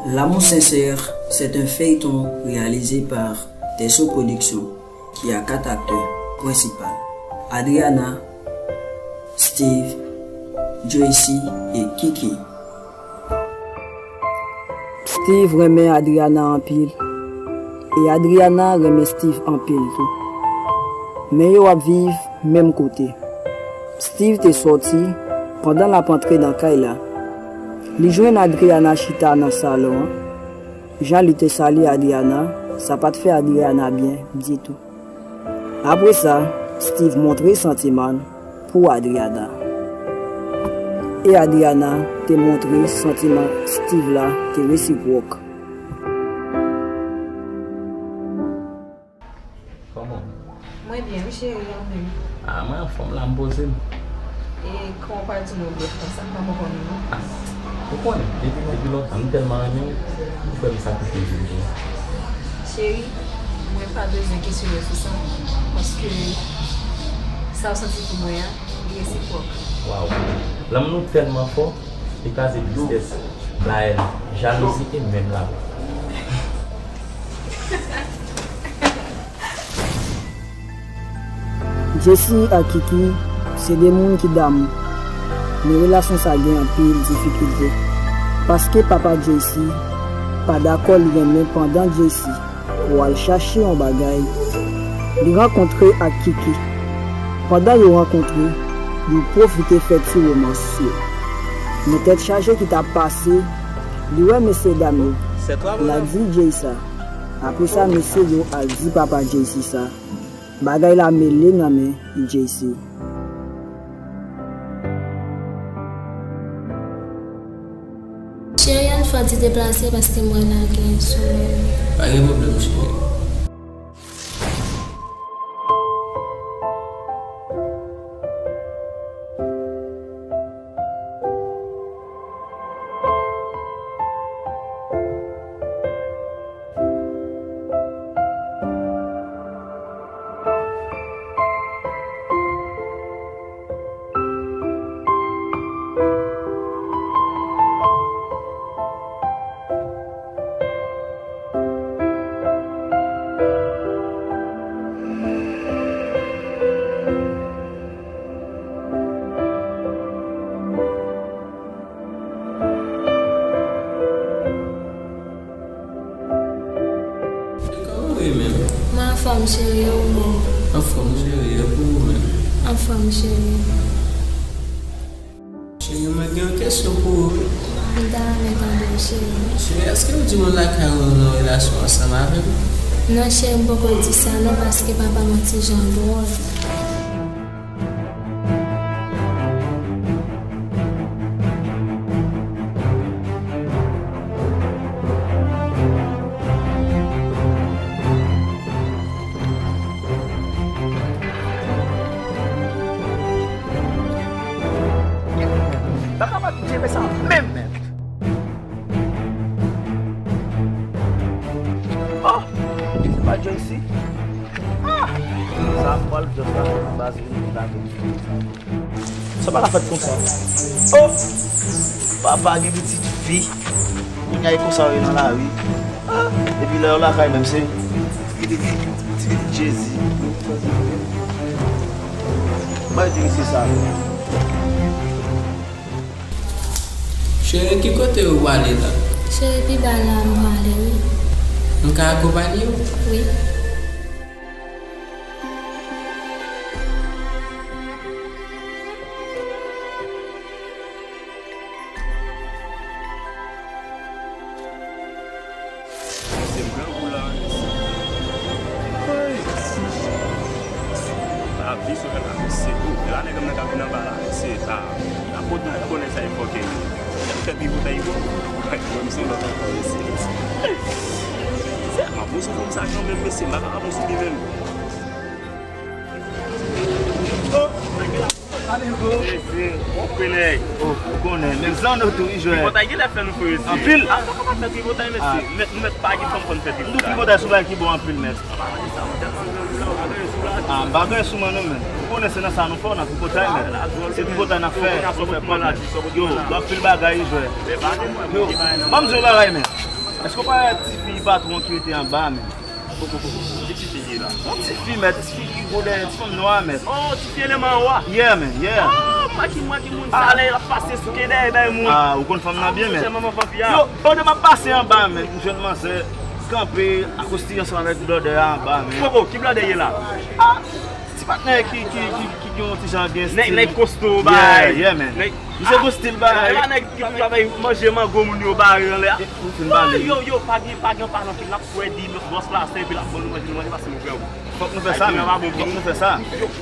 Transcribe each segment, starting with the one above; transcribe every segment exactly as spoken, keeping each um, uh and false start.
L'amour sincère, c'est un feuilleton réalisé par Teso Production qui a quatre acteurs principaux, Adriana, Steve, Joyce et Kiki. Steve renmen Adriana anpil, e Adriana renmen Steve anpil tou. Men yo ap viv menm kote. Steve te sòti, pandan l ap antre nan kay la, li jwenn Adriana chita nan salon an. Jan li te salye Adriana, sa pa t fè Adriana byen ditou. Apre sa, Steve montre santiman l pou Adriana. E Adriana te montre santiman Steve la te resipwòk. Kòman? Mwen byen, wi, cheri, ou menm? Ah, mwen anfòm la, m poze m. E kòman w pral di m ou blòf konsa, m pa konprann ou non. Ah, ou konnen, depi, depi lontan, m tèlman renmen w, ou fè m sakrifye vi m pou ou. Cheri, mwen pa bezwen kesyone w sou sa, paske sa w santi pou mwen an, li resipwòk. Waw! Lanmou nou tèlman fò, li kraze tristès, lahèn, jalouzi e menm lamò. Jesse ak Kiki se de moun ki damou, men relasyon sa gen anpil difikilte. Paske papa Jesse pa dakò li renmen pandan Jesse pou al chache yon bagay, li rankontre ak Kiki. Pandan yo rankontre, yo pwofite fè ti womans yo. Men tèt chaje ki t ap pase, li wè mesye dam yo, l a di Jay sa. Apre sa, mesye yo al di papa Jay sa. Bagay la mele nan men Jay. Cheri, ann fè ti deplase paske m wè la gen somèy. Pa gen pwoblèm, cheri. Kòman w ye menm? Mwen anfòm cheri, e ou menm? Anfòm cheri, e pou ou menm? Anfòm cheri. Cheri, mwen gen yon kesyon pou ou wi. M ta renmen tande w cheri. Cheri, èske w di moun lakay ou nou nan relasyon ansanm avè m? Non cheri, m poko di sa non, paske papa m yon ti jan dwòl. Papa pa pitié, mais ça, même, même. Oh, se pa Joyce. Ah, sa m pral just la, baz, vini pou lage m. Sa pa ka fèt konsa. Oh, papa gen pitit fi. Kounye a e konsa yo ye nan lari. Ah, epi lè yo lakay menm se pitit, ti pitit Jezi. Bay di misye sa. Cheri, ki kote ou prale la? Cheri, pi ba la m prale wi. M ka akonpanye w? Wi. Se grangou la, mesye. Ay! Lavi sou kaka, mesye. Ou, la nèg nan ka vin anba la, mesye. Sa, la pote ou konnen sa e fòke. Fè tripotay bon. Ay, mwen, misye lòt ankò, mesye. Se, m ap pran sou fanm sa kanmenm, mesye. M pa ka pran sou li menm. Oh! Mesye, ou konnen. Oh, ou konnen. Men zan nou tou, wi, jwè. Tripotay genlè fè nou fè, mesye. Anpil. Ah, sa pa fè tripotay, mesye. Ah. Mèt, nou mèt pa gen fanm konn fè tripotay. Nou tripotay sou bagay ki bon anpil, mèt. Ah, bagay sou mwen, non, men. Ou konnen se nan sa nou fò, nan tripotay, men. Se tripotay n ap fè, nou fè pwòp, men. Yo, gen anpil bagay, wi, jwè. Yo, ban m di yon bagay, men. Èske w pa wè tifi patwon ki rete anba, men? Ki tifi ki la? Yon tifi, mèt, tifi ki gwo dèyè, ti fanm nwa, mèt. Oh, tifi eleman an wa. Yeah, man, yeah. Oh, mwen ki, mwen ki moun sa lè l ap pase souke dèyè bay moun. Ah, ou konn fanm nan byen, mèt. Yo, pandan m ap pase anba, men, m jwenn manzè kanpe, akosteye ansanm avèk blòdè a anba, men. Poko, ki blòdè ye la? Ah, ti patnè ki, ki, ki, ki gen yon ti jan gen stil. Nèg, nèg kosto, bay. Yeah, yeah, man. Misye gon stil, bay. E pa nèg ki travay manje mango moun yo bare anlè a. Ou fin pale. Yo, yo, pa gen, pa gen palan ki l ap kwè di bòs la sèvi l ap ban nou manje, nou manje, pase nou frè ou. Fòk nou fè sa, men. Fòk nou fè sa.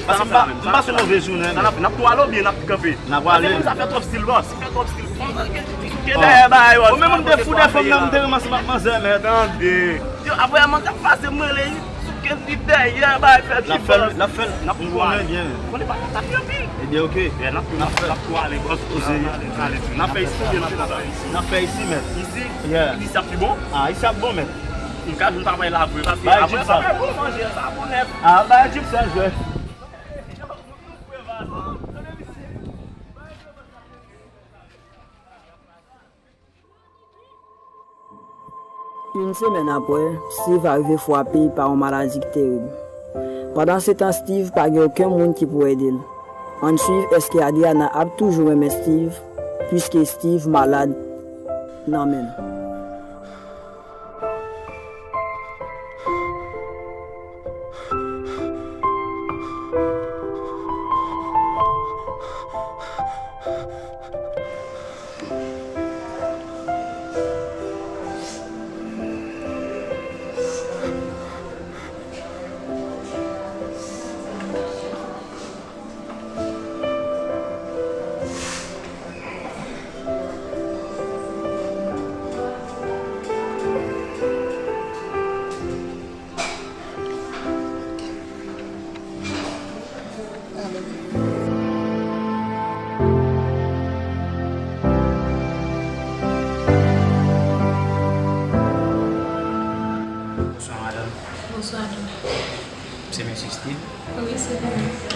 Pase m pa, m pa sou move jounen, men. N ap, n ap twale oubyen n ap kanpe? N ap ale. Pase moun sa fè twòp stil, bòs. Fè twòp stil. Souke dèyè bagay, bòs. Ou menm ou te fou de fanm nan, m te ranmase m ak manzè, mèt. Tande. Yo, apre manzè ap pase m rele, souke li dèyè, bagay fè pi bòs. L ap fè l, l ap fè l. N ap twale. M konnen byen. Konnen pa t ap pi anpil. Ebyen, oke. N ap, n ap, n ap twale, bòs. Oze. N ap fè isi oubyen n ap fè anba? N ap fè isi, mèt. Isi? Yeah. Isi ap pi bon? Ah, isi ap bon, mèt. M ka jwenn travay la vre, paske apre sa, sa bon manje, sa bon nèt. Ah, bay Jip sa jwe. Yon semèn apre, Steve arive frape pa yon maladi ki terib. Pandansetan, Steve pa gen okenn moun ki pou ede l. Ann swiv èske Adriana ap toujou renmen Steve, piske Steve malad nan men l. Bonswa, madanm. Bonswa, Doktè. Se mesye Steve? Wi, se li menm.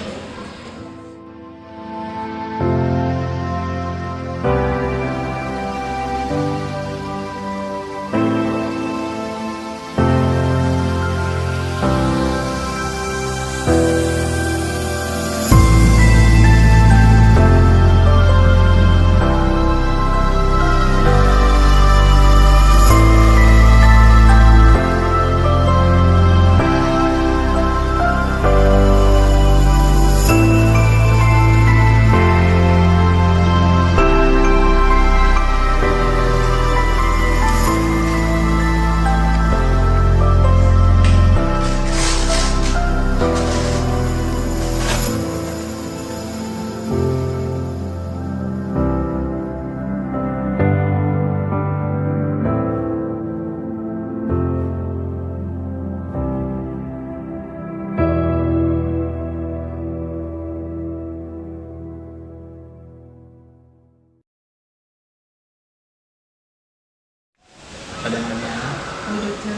Madanm Adriana? Wi, doktè.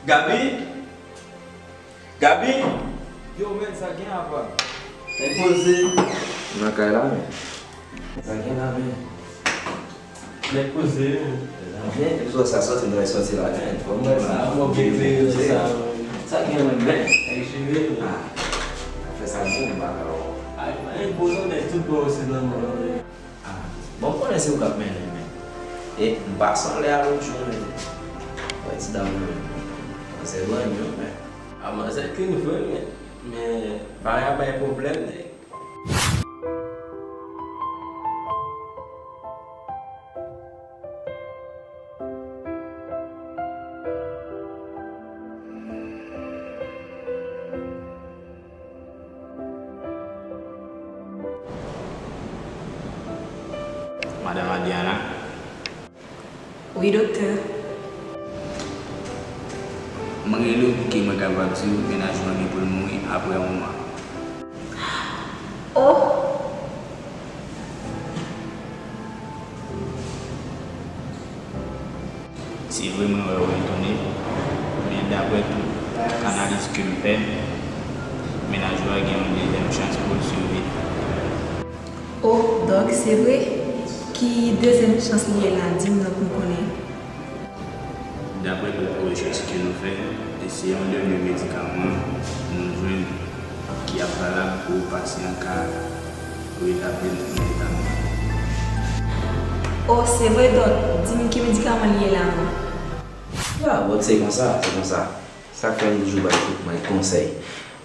Gaby? Gaby? Yo, men, sa gen apa? Nèg poze. Nan kay la, men. Sa gen la, men. Nèg poze, wi. Sa gen, epi sa soti, nou soti la, men. Fò mwen sa, mwen bebe, sa. Sa gen, men, men. Nèg jere, wi. Ah. Fè sa gen, m pa ka wè. Ay, men, poze, men, tout bò se nan mwen. Ah, bon, m konnen se ou k ap mennen, men. E, m pase yon lè a lòt jou, men. Wè, ti dam nan, men. Manzè grann, wi, men. A, manzè clean vre, men, men bagay a bay pwoblèm, nèg. Madam Adriana. Wi, doktè. Mwen rele w pou ke mwen kapab di w mennaj mwen gen pou l mouri apre yon mwa. Oh! Se vre, mwen wè w etone, men daprè tout analiz ke m fè, mennaj ou a gen yon dezyèm chans pou l siviv. Oh, dòk, se vre? Ki dezyèm chans li ye la? Di m non pou m konnen. Daprè tout rechèch ke nou fè, e se yon dènye medikaman nou jwenn ki ap valab pou pasyan ka retabli nan eta nòmal. Oh, se vre, dòk, di m ki medikaman li ye la non? Ah, bon, se konsa, se konsa. Sa k fè m toujou bay tout moun konsèy.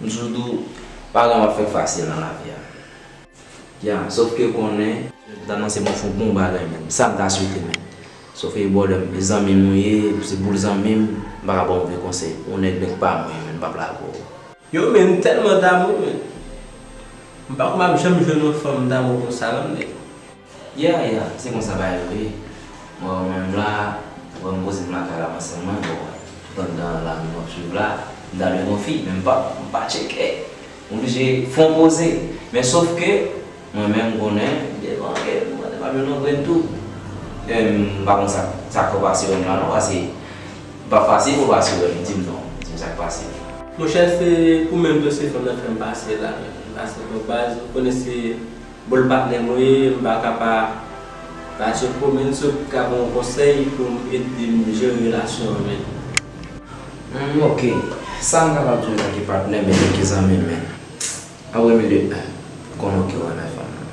M toujou di w, pa gen w ap fè fasil nan lavi a. Ya, sòf ke konnen, m t anonse mwen fè yon bon bagay menm. Sa m ta swete menm. Sòf ke brother m, e zanmi m ou ye, se boul zanmi m, m pa ka ba w move konsèy. Ou nèg, nèg pa mwen menm, m p ap lage w. Yo, men m tèlman damou, men. M pa kwè m ap janm jwenn yon fanm damou konsa, non, nèg. Yeah, yeah, se konsa bagay yo ye. Mwen menm la, mwen m poze m lakay la, mwen sèlman, bon, tout anndan la, m ap swiv la, m ta dwe gon fi, men m pa, m pa tcheke. M oblije fè yon poze. Men sòf ke, mwen menm, m konnen, devan ke m pa jwenn yon grenn tou. E m pa konn sa, sa k pase yo la non, paske m pa fasil pou pase yo, di m non, di m sa k pase. Monchè, se ou menm tou, se fanm nan fè m pase la, men. Pase bon baz, ou konnen se Bon, patnè mwen ye, m pa ka pa, pa tcheke w, men si w ka ban m yon konsèy pou m ede m jere relasyon an, men. Hmm, ok. Sa m kapab di w antanke patnè, men antanke zanmi, men. An premye lye, konnen w ke w renmen fanm nan.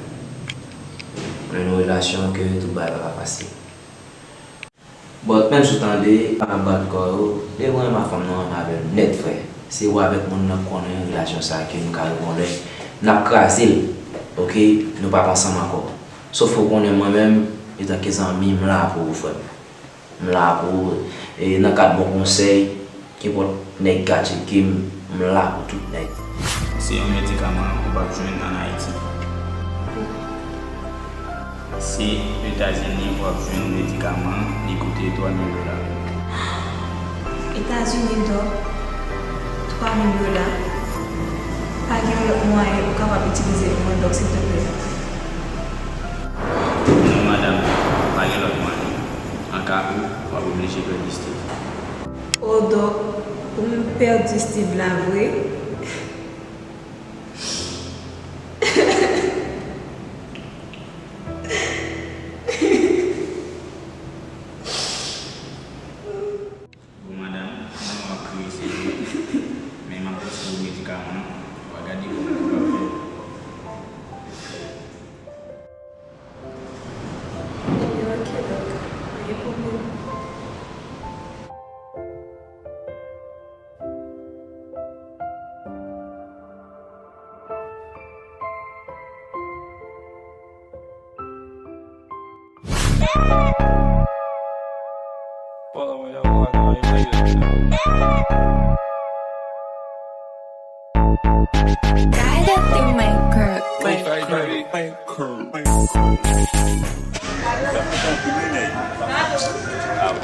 Men yon relasyon ke tout bagay pa ka fasil. But menm si w tande, pa bad kò yo, depi w renmen fanm nan, renmen avè l nèt, frè. Se ou avèk moun nan k konnen relasyon sa a ke nou ka reponn lè n ap kraze l, oke, nou p ap ansanm ankò. Sòf ou konnen mwen menm, antanke zanmi, m la pou ou, frè m. M la pou ou, e nan kad bon konsèy, Kenpòt nèg ka tcheke m, m la pou tout nèg. Se yon medikaman ou p ap jwenn ann Ayiti. Se Etazini ou ap jwenn medikaman, li koute twa mil dola. Etazini, dòk, twa mil dola? Pa gen yon lòt mwayen ou kapab itilize pou mwen, dòk, silteplè? Non, madanm, pa gen lòt mwayen. An ka ou, w ap oblije pèdi Steve. O, dòk, pou m pèdi Steve la vre? Bon, madanm, m wè w ap kriye, se vre. Men m ap preskrib medikaman an. W a gade kòman w ap fè. Ebyen, ok, dòk, pa gen pwoblèm.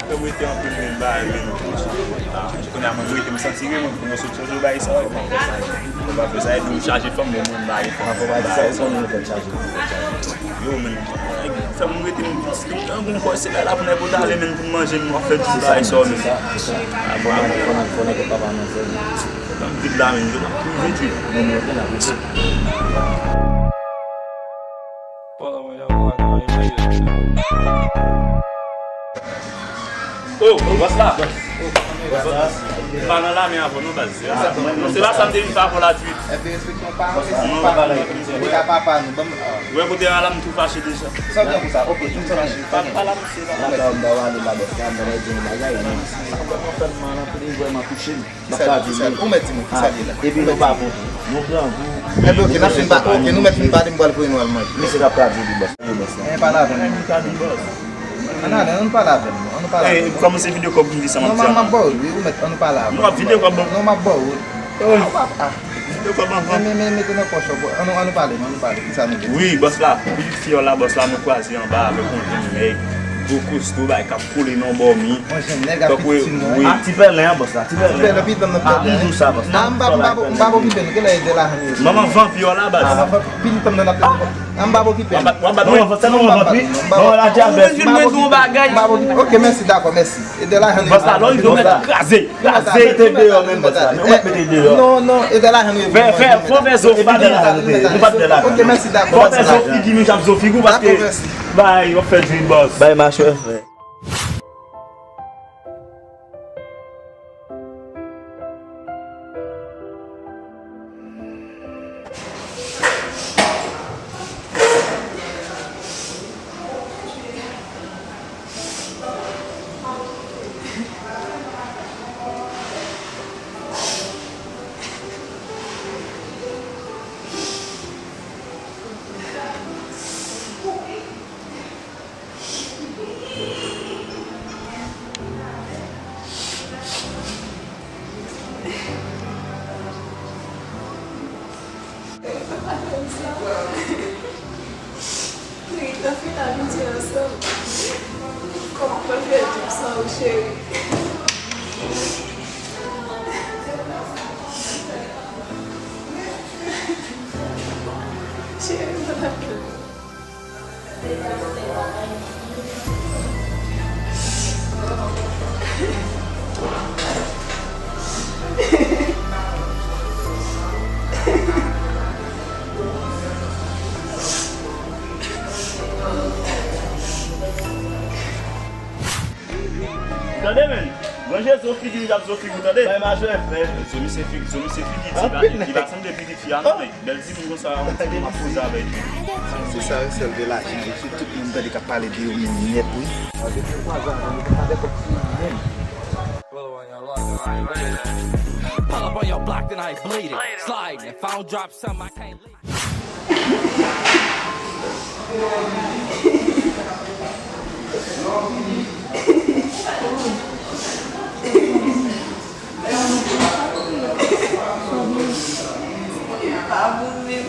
Fè m rete anpil, men, bay, men. Kounye a, mwen rete, m santi ke mwen, mwen sot sot bay sa, wi. Mwen pa fè sa, epi m chaje fanm, men mwen pa gen fanm. Yo, men, fè m rete, m, m, m, m, se la, la pou nèg pou t ale, men pou m manje, m ap fè tout bagay sa, men. Fò nèg papa nan fè. Ban m vide la, men, jodi a, m vide. Oh, bòs la. M pa nan lame avè w non, baz. Non, se pa sa m te vin fè avè w la, twit. Ou wè kote a la, m tou fache deja. Pa, pa la, m se la. Kisa, kisa? Ou mèt di mwen kisa li ye la? Epi nou pa bon. Nou pran gou. Epi, ok, n ap fin pa-, ok, nou mèt fin pale, m pral voye nou al manje. Mesye k ap tradui li, bòs. Wi, bòs la. Ann pale avè m. Ann ale, ann pale avè m. Ann pale avè m. Kòman se videyo kòb m di sa m ap di a? Non, m ap ba w li, ou mèt, ann pale avè m. Nou ap videyo kòb ban m. Non, m ap ba w. Ah, w ap, ah. Yo kòb anvan. Men, men, men, mete nan pòch ou, bò. Ann nou, ann nou pale, ann nou pale. Kisa nou te di? Wi, bòs la. Pitit fi a la, bòs la, nou kwaze anba avèk yon jenn nèg. Gwo kosto, bay k ap koule nan bò mi. Yon jenn nèg ak pitit fi nou. Wi. A, ti pèlen an, bòs la, ti pèlen an. Ti pèlen, pitit m nan pèlen. A, m di w sa, bòs la. A, m pa, m pa, m pa okipe nou. Kèlè Edelahane ye? Manman vanpi a la, baz. Manman vanpi, pitit m nan ap, a, m pa okipe nou. W ap bat, w ap bat manman vanpi? Manman vanpi? Manman la, diabèt. M pa okipe. M pa okipe. Ok, mèsi, dakò, mèsi. Edelahane. Bòs la, lò rive, w mèt kraze. Kraze. Mete deyò menm, bòs la. Men ou mèt mete deyò. Non, non, Edelahane. Fè, fè, fò fè zo figi. Nou pa t fè la. Ok, mèsi, dakò. Fò fè zo figi, nou ap zo figi w, paske bay, w ap fè djòl, bòs. Bay machwè fè. Nou gentan fin abitye ansanm. Kòman mwen fè di w sa, o cheri? Cheri, mwen ap Tande, men. Ranje zo figi, li ap zo figi, tande. Bay machwè fè. Zo misye figi, zo misye figi di, li pa sanble pitit fi a, non, men. Bèl timoun konsa, yon timoun ap poze avèk li. Se sa yo sèl de lajan, epi tout moun tande k ap pale de yo menm nèt, wi. Depi yo kwaze avè m, yo pa fè kòb sou yo menm. Pull up on your block, then I bleed it. Slide, if I don't drop some, I can't leave. Pa bon menm.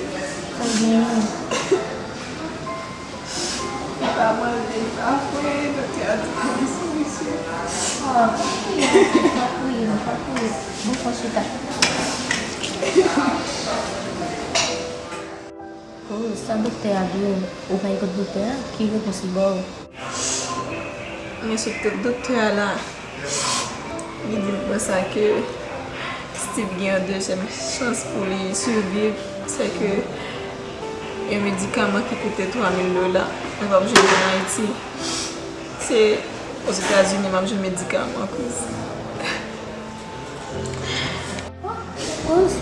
Li pa manje, li pa fwe, doktè a di pou li sou misye. Oh, pa kriye, pa kriye, pa kriye. Bon, pran chita. Oh, sa doktè a di w, ou pa al kot doktè a? Ki repons li ba w? Mwen sot kot doktè a la. Li di m konsa ke Steve gen yon dezyèm chans pou li siviv. Sèke gen medikaman ki koute twa mil dola, mwen p ap jwenn yo ann Ayiti. Se Ozetazini m ap jwenn medikaman, kouz. Kouz,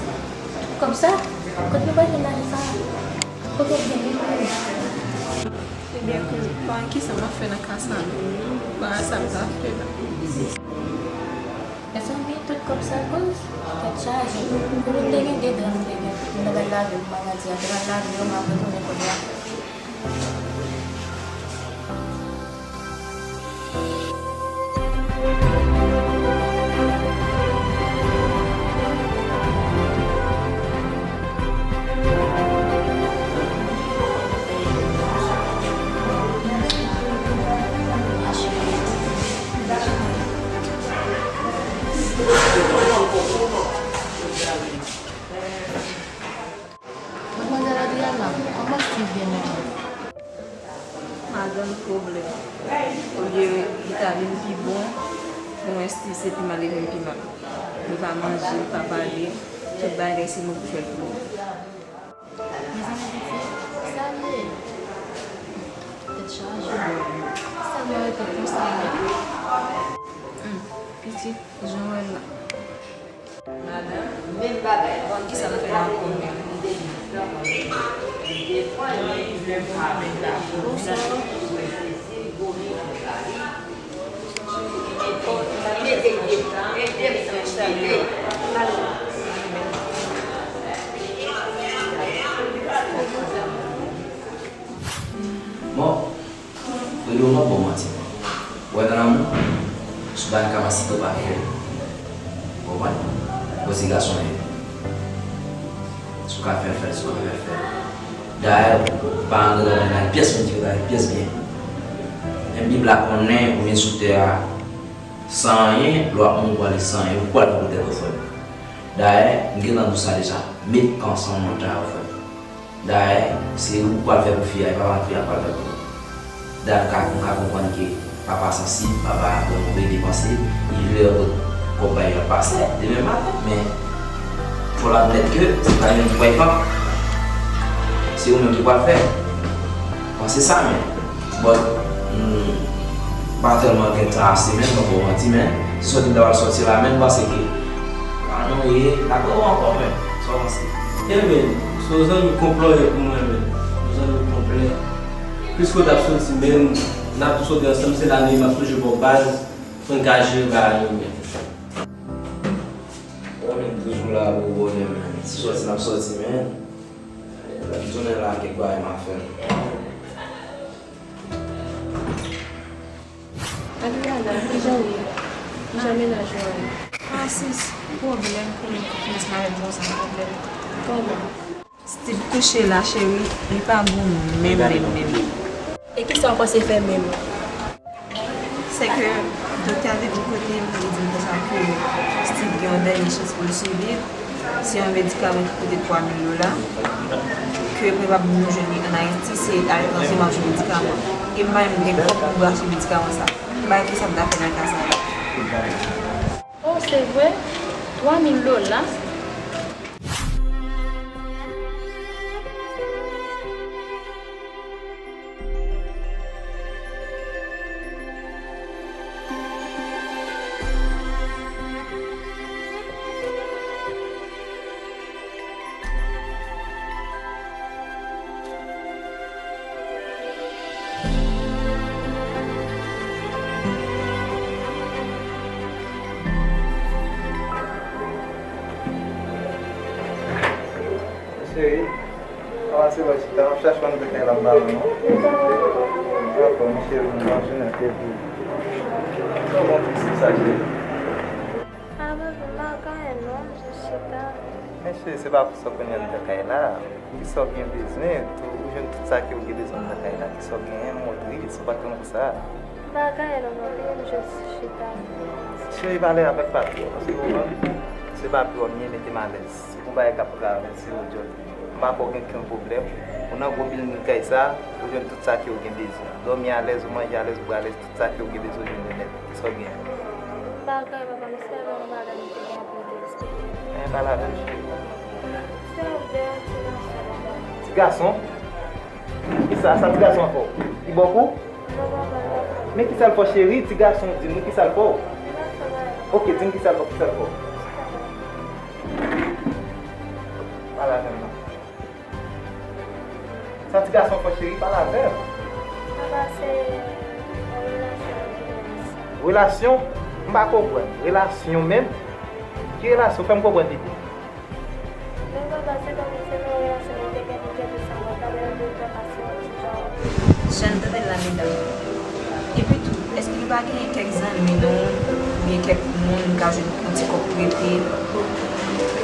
tout kòb sa, kote nou pral jwenn lajan sa? Kote w genyen? Ebyen, kouz, pa wè kisa m ap fè nan ka sa, non. Pa wè sa m ta fè la. Mezanmi, tout kòb sa, kouz, tèt chaje. Pou nou te gen de dra nou te gen, nou te pral lave pou maladi a, te pral lave yo, m ap retounen kounye a. Madmwazèl Adriana, kòman Steve ye menm? Madanm pwoblèm. Olye li ta vin pi bon, mwen wè Steve se pi mal li vin pi mal. Li pa manje, li pa pale, tout bagay se mwen pou fè l pou li. Mezanmi pitit, sa l ye? Tèt chaje. Sèlman rete konsa wi. Humm, pitit, jan w wè l la. Madanm, menm bagay. Bon, kisa nou fè la ankò menm? Bonswa. Bon, Fredo, m ap ba w manti. Ou wè nan lanmou, si w pa gen kapasite, w pa fè l. Ou konprann? Koze gason ye. Si w ka fè l, fè l, si w pa ka fè l, fè l. Dayè, pa antre nan pyès moun ki rete avèk pyès byen. Menm Bib la konnen ou vin sou tè a san anyen, lè w ap mouri w prale san anyen, ou pral fè pou tèt ou, frè m. Dayè, m gentan di w sa deja, met kan san w nan tèt ou, frè m. Dayè, se ou k pral fè pou fi a, e pa fi a k pral fè pou ou. Dayè, m ka, m ka konprann ke papa sansib, papa vrèman vle depanse, li vle wè kot kòb pa yo ap pase demen maten, men fò l admèt ke se pa li menm ki pral fè. Se ou menm ki pral fè. Panse sa, men. But, m pa tèlman gen tan ase, men, m pa pou manti, men, se sòti m ta pral sòti la, men, m panse ke, ann nou ye, n ap wè w ankò, men, sa w panse? Ebyen, se yon zanmi konplè w ye pou mwen, men, yon zanmi konplè. Plis ke w t ap soti, men, n ap tou soti ansanm, se la nou ye, m ap toujou ba w baz, pou n ka jere bagay yo byen. Bon, men, toujou la pou w bonè, men, si sòti, n ap sòti, men, lè m tounen la, kèk bagay m a fè. Adriana, kijan w ye? Kijan mennaj ou an ye? Ah, sis, pwoblèm pou mwen konfyans nan lè konsa, pwoblèm. Kòman? Steve kouche la, cheri, li pa bon menm, menm, menm. E kisa w panse fè menm? Se ke doktè a te vin kote m, li di m konsa ke Steve gen yon dènye chans pou l siviv. Se yon medikaman ki koute twa mil dola, ke pwobab nou jwenn li ann Ayiti, se aletranje m ap jwenn medikaman. E m pa menm gen kòb pou m achte medikaman sa. M pa wè kisa m ta fè nan ka sa la. Oh, se vre? Twa mil dola? Cheri, kòman se lè w chita? M ap chache yon kote kay la m pa wè non. Dakò, mon cheri, m ap jounen te pou. Sa w bon ti sa, cheri? Ah, bebe, m pa gen anyen non, m jis chita. Men cheri, se pa pou sa w konnen anndan kay la. Kisa w gen bezwen? Tou, ou jwenn tout sa ke w gen bezwen anndan kay la. Kisa w genyen? Montre, si w pa t konn konsa. M pa gen anyen non, bebe, m jis chita. Cheri, pale avèk papi w, paske ou konprann, se papi w, m ye mete m alèz. Se pou bagay k ap travèse ou, Jody. M pa kwè w gen kenn pwoblèm. Ou nan gwo bilding kay sa, ou jwenn tout sa ke w gen bezwen. Dòmi alèz, ou manje alèz, ou bwè alèz, tout sa ke w gen bezwen, ou jwenn li nèt. Kisa w gen? M pa gen anyen, papa, m sèlman yon bagay m te gen anpil de espere. Men pale avè m, cheri. Se yon bèl ti gason, papa. Ti gason? Kisa sa ti gason an fè w? Li bò kou? Non, papa, non. Men kisa l fè w, cheri? Ti gason, di m wi, kisa l fè w? Li pa fè m anyen. Oke, di m kisa l fè w, kisa l fè w? Pale avè m non. Sa ti gason fè w, cheri, pale avè m. Papa, se yon relasyon m te gen. Relasyon? M pa konprann. Relasyon menm? Ki relasyon? Fè m konprann pito. Men papa, se kòmsi se yon relasyon m te gen, m te di sa mwen, ta bèl de tan pase yon ti jan. Jan n tande l la, medam. Epi tou, èske nou pa genyen kèk zanmi nou, oubyen kèk moun nou ka jwenn yon ti kòb prete?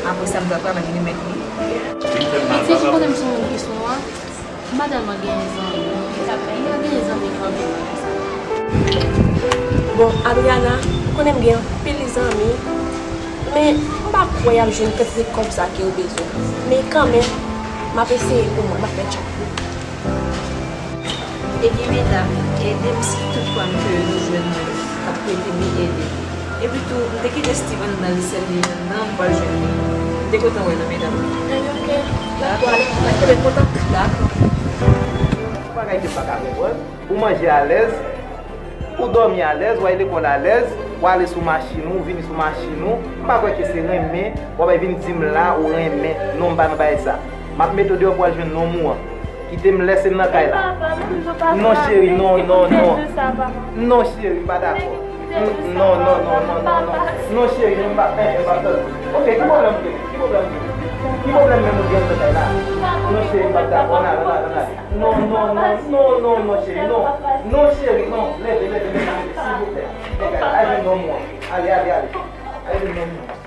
Apre sa, nou ta travay, nou remèt li. Piti, ou konnen m se yon moun ki sou mwen. M pa tèlman genyen zanmi. M pa genyen zanmi kanmenm. Bon, Adriana, ou konnen m gen anpil zanmi, men m pa kwè y ap jwenn kantite kòb sa ke yo bezwen. Men kanmenm, m ap eseye pou mwen, m ap fè djòb. Ebyen, medam, ede m si toutfwa m ke nou jwenn moun k ap prete m, ede m. Epi tou, m te kite Steve anndan, li sèl li anndan, m pral jwenn li. M te kontan wè nou, medam. Ebyen, oke. Dakò. N ap kenbe kontak. Dakò. Yon bagay ke m pa ka konprann, ou manje alèz, ou dòmi alèz, w al lekòl alèz, w ale sou machin ou, ou vini sou machin ou. M pa kwè ke se renmen, w ap vin di m la ou renmen. Non, m pa nan bagay sa. M ap mete w deyò pou w al jwenn nonm ou an. Kite m, lèse m nan kay la. Non, cheri, non, non, non. Non, cheri, m pa dakò. Non, non, non, non, non, non, non. Non, cheri, non, m pa, eh, eh, m pa dakò. Oke, ki pwoblèm ou gen? Ki pwoblèm ou gen? Ki pwoblèm menm ou gen nan kay la? Non, cheri, m pa dakò. Ann ale, ann ale, ann ale. Non, non, non, non, non, non, cheri, non. Non, cheri, non. Leve, leve, leve, leve, silvouplè. Leve, al jwenn nonm ou an. Ale, ale, ale. Al jwenn nonm ou an.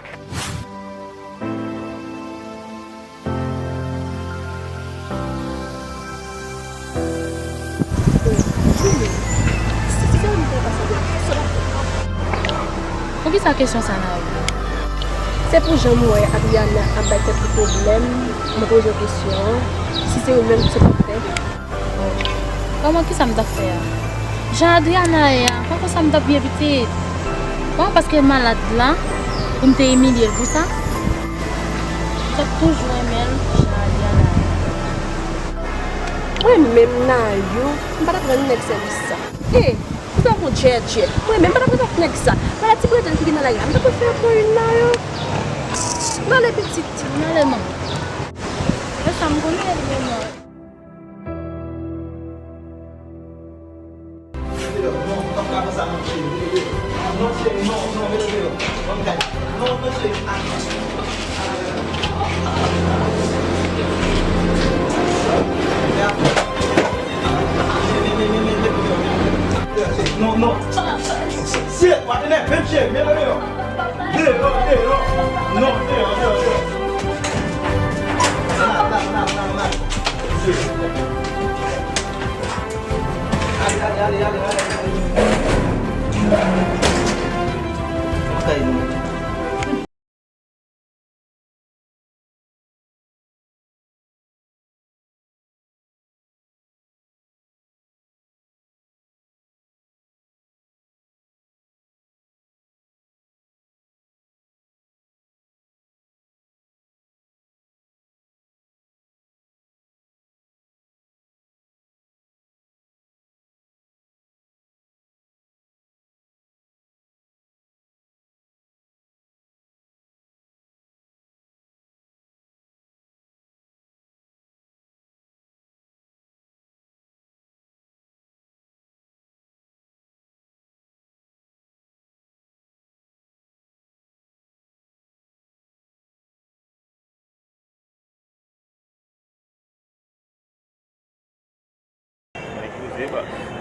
Poukisa kesyon sa nan rive? Se pou jan m wè Adriana ap bay tèt li pwoblèm, mwen poze w kesyon an, si se ou menm, sa w t ap fè? Kòman, kisa m t ap fè a? Jan Adriana ye a, pa konsa m t ap ye pitit. Bon, paske malad la, pou m te imilye l pou sa? M t ap toujou renmen l jan Adriana ye. Mwen menm, Nayou, m pa t ap rann nèg sèvis sa. E, ou fè yon djèdjè. Mwen menm, m pa t ap rann nèg sa. Malad ti bredèl ki gen nan lari a, m t ap fè pou youn, Nayou. M ale pitit. M ale, manman. E sa m konnen, li menm. Non, non. Shit, pa t enève m, cheri, men deyò. Deyò, deyò. Non, deyò, deyò, deyò. La, la, la, la, la. Ale, ale, ale, ale, ale. Lakay nou.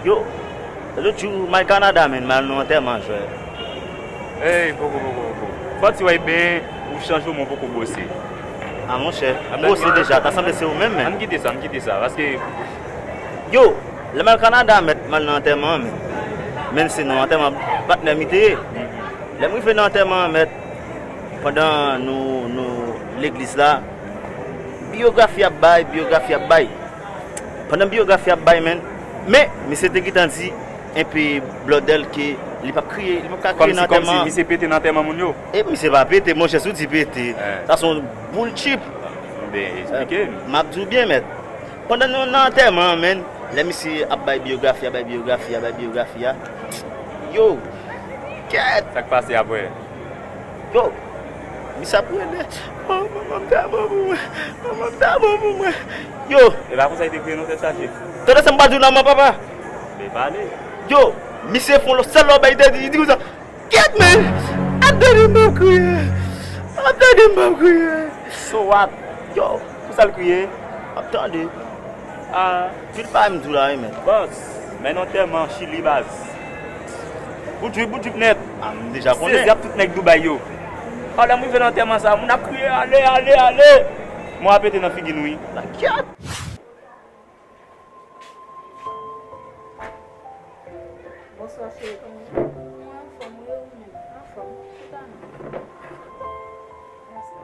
Yo, lòt jou, m al Kanada, menn, m al nan antèman, jwè. Ey, poko, poko, poko. Fò ti wè byen, ou chanje, men w poko bwose. A, monchè, m bwose deja, ta sanble se ou menm, menn. Ann kite sa, ann kite sa, paske Yo, lè m al Kanada, mèt, m al nan antèman an, menn. Menn, se nan antèman patnè m te ye. Lè m rive nan antèman an, mèt, pandan nou, nou, legliz la, biyografi ap bay, biyografi ap bay. Pandan biyografi ap bay, menn, men, misye te gentan di enpe blòdèl ke li p ap kriye, li p ap ka kriye nan antèman an. Kòmsi, kòmsi misye pete nan antèman moun yo? E misye pa pete, monchè, si w di pete, sa se yon boul chip. Ben, eksplike m. M ap di w byen, mèt. Pandan nou nan antèman an, menn, lè misye ap bay biyografi a, bay biyografi a, bay biyografi a, yo, kèt! Sa k pase apre? Yo, misye ap rele, "Oh, manman m ta bon pou mwen, manman m ta bon pou mwen." Yo! E pa konsa li te kriye non, tèt chaje. Tande sa m pral di w la, man, papa. Men pale. Yo, misye fè yon lòt sèl lòbèy, li te di, li di konsa, Kèt, men! Ap tande m ap kriye. Ap tande m ap kriye. So what? Yo, pou sa l kriye? Ap tande. Ah. Pil bagay m di w la, wi, men. Bòs, men nan antèman Chili, baz. Bout jwip, bout jwip nèt. Ah, m deja konnen. Sezi ap tout nèg Dubai yo. Ah, lè m rive nan antèman sa, moun ap kriye, "Ale, ale, ale!" Mò a pete nan figi nou, wi. Kèt! Bonswa, cheri, kòman w ye? Mwen anfòm, wi, ou menm? Anfòm, chita non. Mèsi.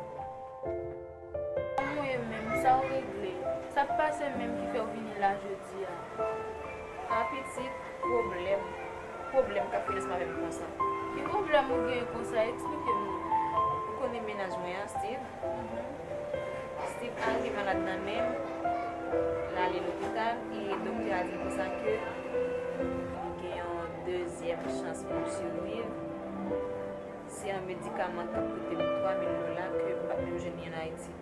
Kòman w ye menm? Sa w regle? Sa k pase menm ki fè w vini la jodi a? A, pitit, pwoblèm. Pwoblèm k ap fè lespri avè m konsa. Ki pwoblèm ou gen konsa? Eksplike m non. Ou konnen mennaj mwen an, Steve? Steve al gen malad nan men l, l ale lopital, e doktè a di l konsa ke li gen yon dezyèm chans pou l siviv. Se yon medikaman k ap koute m twa mil dola ke m p ap menm jwenn li ann Ayiti.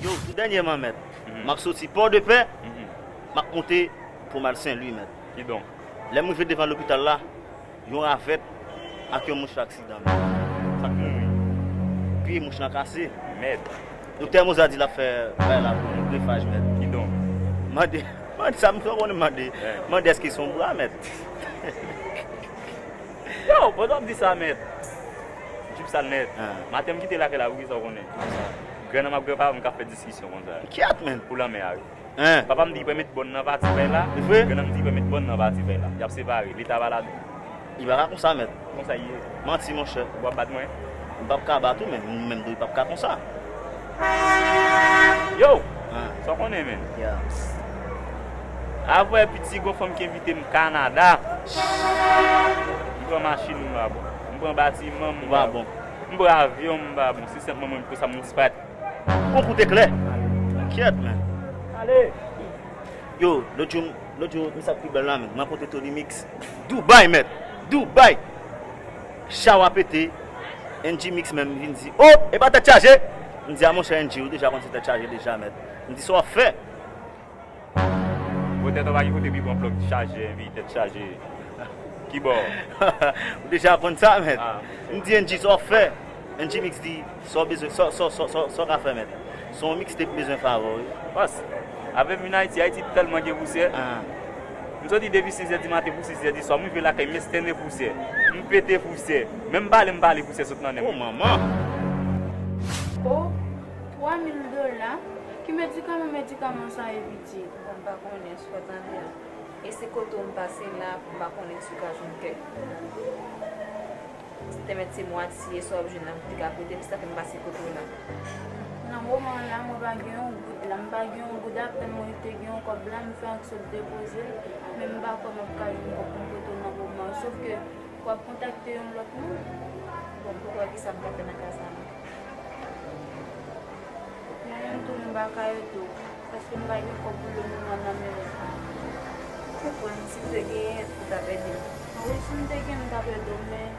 Yo, tou dènyèman, mèt, m ap soti Pòdepè, m ap monte pou m al Senlwi, mèt. Kidonk? Lè m rive devan lopital la, yon ravèt ak yon mouch fè aksidan, mèt. Sa k mouri? Pye mouch lan kase. Mèt. Doktè Moza di l ap fè bagay la pou li, grefaj, mèt. Kidonk? Mande, mande sa m twò konnen mande. Mande èske se yon bra, mèt. Yo, pandan w ap di sa, mèt. Jip sal nèt. Maten m kite lakay la, wi, kisa w konnen? Grann nan m ak granpapa m k ap fè diskisyon konsa. Kyèt, menn. Pou lanmè a, wi. Papa m di l pral met bòn nan pati pay la. Li vre? Grann nan m di l pral met bòn nan pati pay la. Y ap separe. Leta pa ladan. Li pa ka konsa, mèt. Konsa l ye. Manti, monchè. W ap bat mwen? M p ap ka bat ou, men ou menm tou, li p ap ka konsa. Yo! Ah. Sa w konnen, men? Yeah. Avè piti gon fanm ki envite m Kanada. M pran machin, m pa bon. M pran batiman, m pa bon. M pran avyon, m pa bon. Se senpman mwen, pou sa m disparèt. Bon kout eklè. Kyèt, men. Ale! Yo, lòt jou, lòt jou, misye ap pi bèl la, men. M rankontre Tony Mix. Dubai, mèt. Dubai. Chawa pete. N G Mix menm vin di, "Oh, e pa tèt chaje." M di, "A monchè N G, ou deja konn se tèt chaje deja, mèt." M di, "Sa w ap fè?" Bon, tèt an pa gen kote pi pran plòk chaje, epi tèt chaje. Kibò? Ou deja konn sa, mèt. Ah. M di, "N G, sa w ap fè?" N G Mix di, "Sa w bezwen, sa, sa, sa, sa, sa w ka fè, mèt?" Se yon mixtape m bezwen fè avè w, wi. Bòs, avè m vin Ayiti, Ayiti tèlman gen pousyè. Ah. M soti depi six heures du matin pou six heures du soir, m rive lakay, m estène pousyè. M pete pousyè. Menm pale, m pale pousyè sot nan nen m. Oh, manman! Oh, twa mil dola? Ki medikaman, medikaman sa ye, piti? Bon, m pa konnen, si w tande. E se kote w m pase la, m pa konnen si w ka jwenn kèk. Te mèt se mwatye sa w ap jwenn nan boutik ap rete, se sa fè m pase kote w la. Nan moman an la, mwen pa gen yon goud la, m pa gen yon goud, apèn mwen te gen yon kòb la, m fè anksyo depoze l, men m pa kwè m ap ka jwenn kòb pou m pote w nan moman an, sof ke w ap kontakte yon lòt moun. Bon, m poko wè kisa m ka fè nan ka sa a non. Mwen menm tou, m pa ka ede w, paske m pa gen kòb pou le moman nan men mwen. M konprann, si w te genyen, ou t ap ede m. Wi, si m te gen, m t ap ede w, men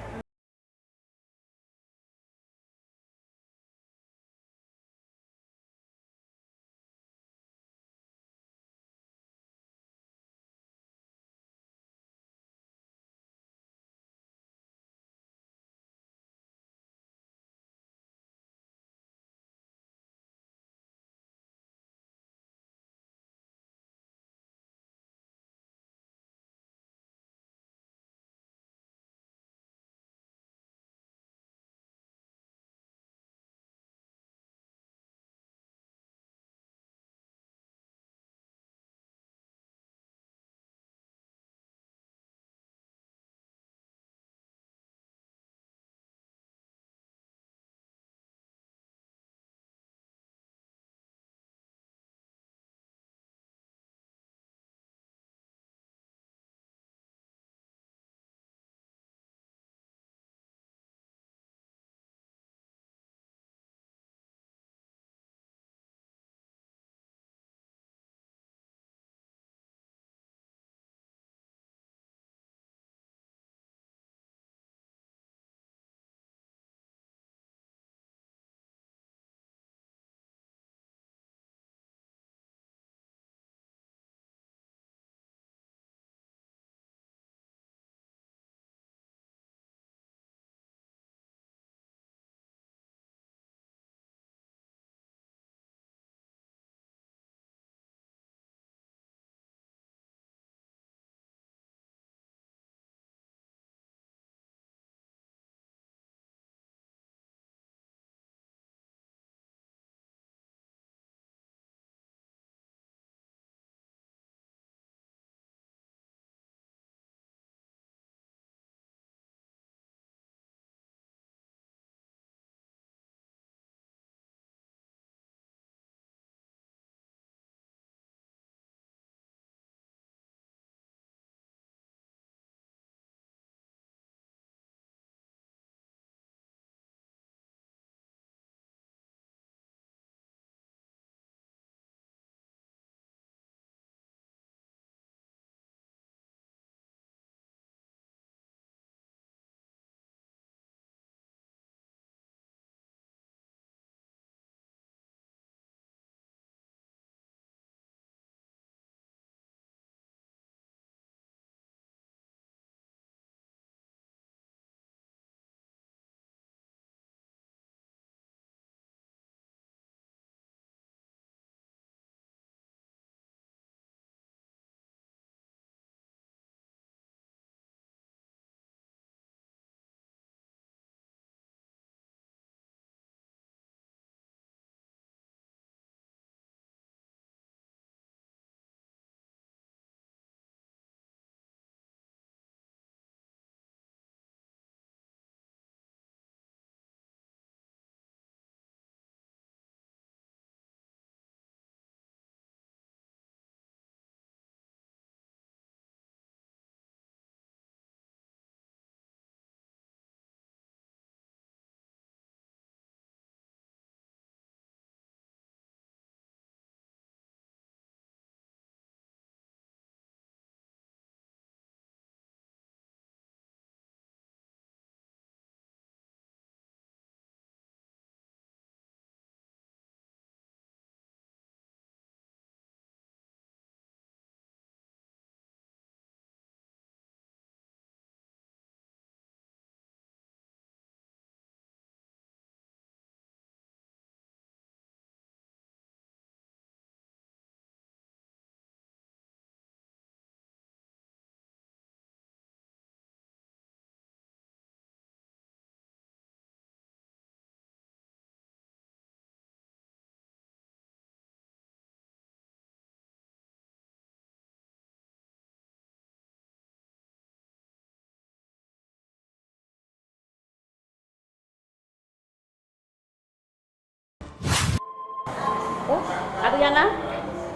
La,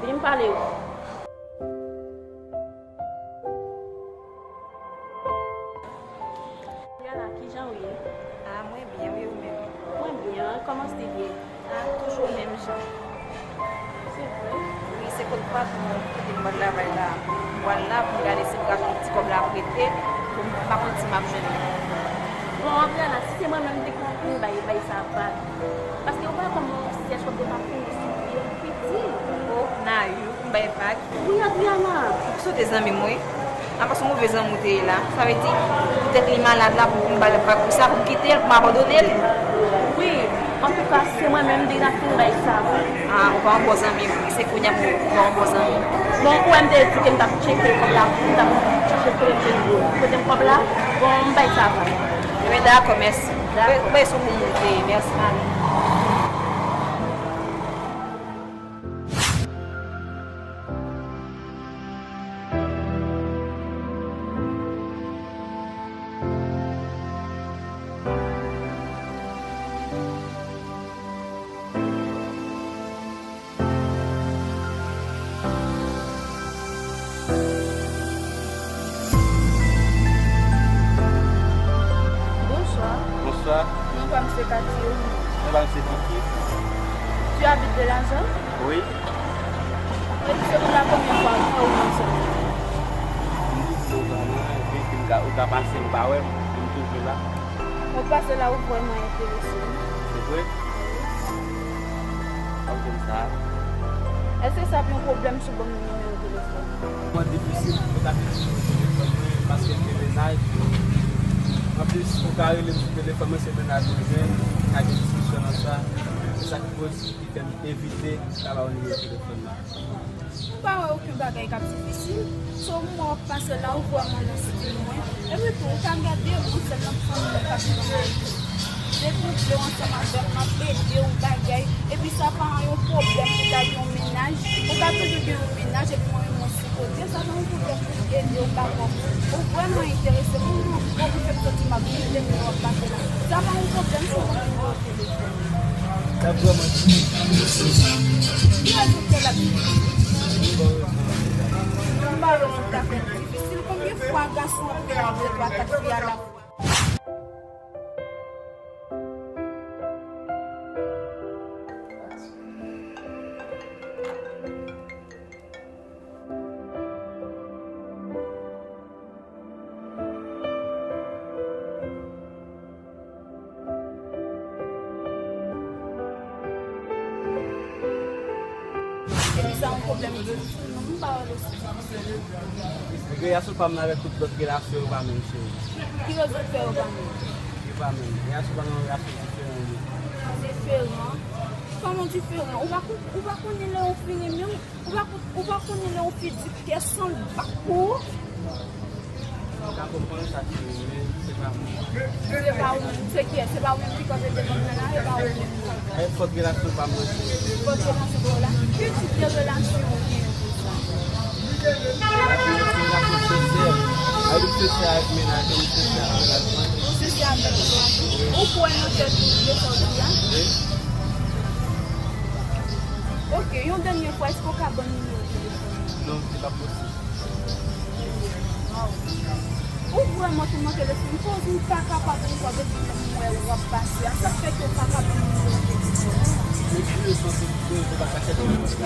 vini m pale w. Yana, kijan w ye? Ah, mwen byen, wi, ou menm? Mwen byen, kòman w ye? Ah, toujou menm jan. Se vre? Wi, se kot patwon kote m pral travay la. M pral la pou m gade si m ka fè yon ti kòb la prete, pou m pa konn si m ap jwenn li. Bon, Adriana, si se mwen menm, m te konn vin bay, bay sa vag. Paske ou pa wè kòman yon syèj kòb de pa fini sou pye, piti. Oh, Nayou, pou m bay vag. Wi, Adriana. Ou sote zanmi m, wi. Apa se yon move zanmi w te ye la? Sa vle di, poutèt li malad la, pou m ba l vag konsa, pou m kite l, pou m abandone l? Wi, antouka, se mwen menm, m te fin bay sa. Ah, ou pa yon bon zanmi vre, se kounye a pou ou pa yon bon zanmi. Bon, ou wè m te di ke m t ap tcheke kòb la, m t ap chache kote m te, kote m kòb la, bon, m bay sa vag. Ebyen, dakò, mèsi. Dakò. Ou bay sou moun m te ye, mèsi. Bonsoir. Bonsoir. Comment va, monsieur Cathy? Ça va, monsieur Kiki? Tu habites de la zone? Oui. Et c'est pour la première fois que vous venez ici? M vin nan zòn nan, epi m ka, ou ka pase, m pa wè m, m toujou la. Mwen pase la, ou vrèman enterese m. Se vre? Sa w jwenn sa? Èske sa ap yon pwoblèm si w ban m nimewo telefòn? Mwen difisil pou ta jwenn nimewo telefòn mwen, paske m gen mennaj. Anplis, ou ka rele m sou telefòn mwen, se mennaj mwen jwenn, ka gen diskisyon nan sa. Se sa ki koz, ki fè m evite ta ba w nimewo telefòn mwen. M pa wè okenn bagay k ap difisil. So, m wè w ap pase la, ou vrèman nan stil mwen. Epi tou, ou ka gade, ou sèl nan fanmi mwen k ap viv an Ayiti. Depi w vle w ansanm avè m, m ap ede w bagay. Epi sa pa yon pwoblèm pou ta gen yon mennaj. Ou ka toujou gen yon mennaj, epi mwen menm mwen sou kote. Sa pa yon pwoblèm pou m ede w, m pa konprann. Ou vrèman enterese m, ou, ou fè m santi m ap viv depi lè w ap pase la. Sa pa yon pwoblèm, se yon pwoblèm. Sa vrèman difisil. Ki rezon k fè l ap difisil? M pa wè rezon k ta fè l difisil. Konbyen fwa gason ap rele de twa kat fi a la? Epi sa yon pwoblèm difisil, non, m pa wè l osi difisil. Relasyon pa m nan avèk tout lòt relasyon yo pa menm, cheri. Ki rezon k fè yo pa menm? Yo pa menm. Relasyon pa m nan yon relasyon diferan, yo. Diferan? Kòman diferan? Ou pa kon-, ou pa konnen lè yon fi renmen w? Ou pa, ou pa konnen lè yon fi di kè san l bat pou ou? Ou ka konprann sa ki rive, se pa mwen. Se pa ou menm, se kiyès? Se pa ou menm ki kanpe devan m nan la, se pa ou menm. E fòt relasyon pa m nan, cheri. Fòt relasyon pa w la? Ki tip de relasyon ou genyen konsa? Relasyon sensè. Avèk sensè avèk mennaj mwen, sensè avèk mennaj mwen. Ou sensè avèk mennaj ou? Ou kwè nan tèt ou de sa w di a? Wi. Ok, yon dènye fwa, èske w ka ban m nimewo telefòn ou? Non, se pa posib. Ou vrèman toumante lespri m, koz m pa kapab ankò depi lè m wè w ap pase a. Sa k fè ke w pa ka ban m nimewo telefòn ou? Mezanmi, ou santi ke ou pa ka chèche moun sa.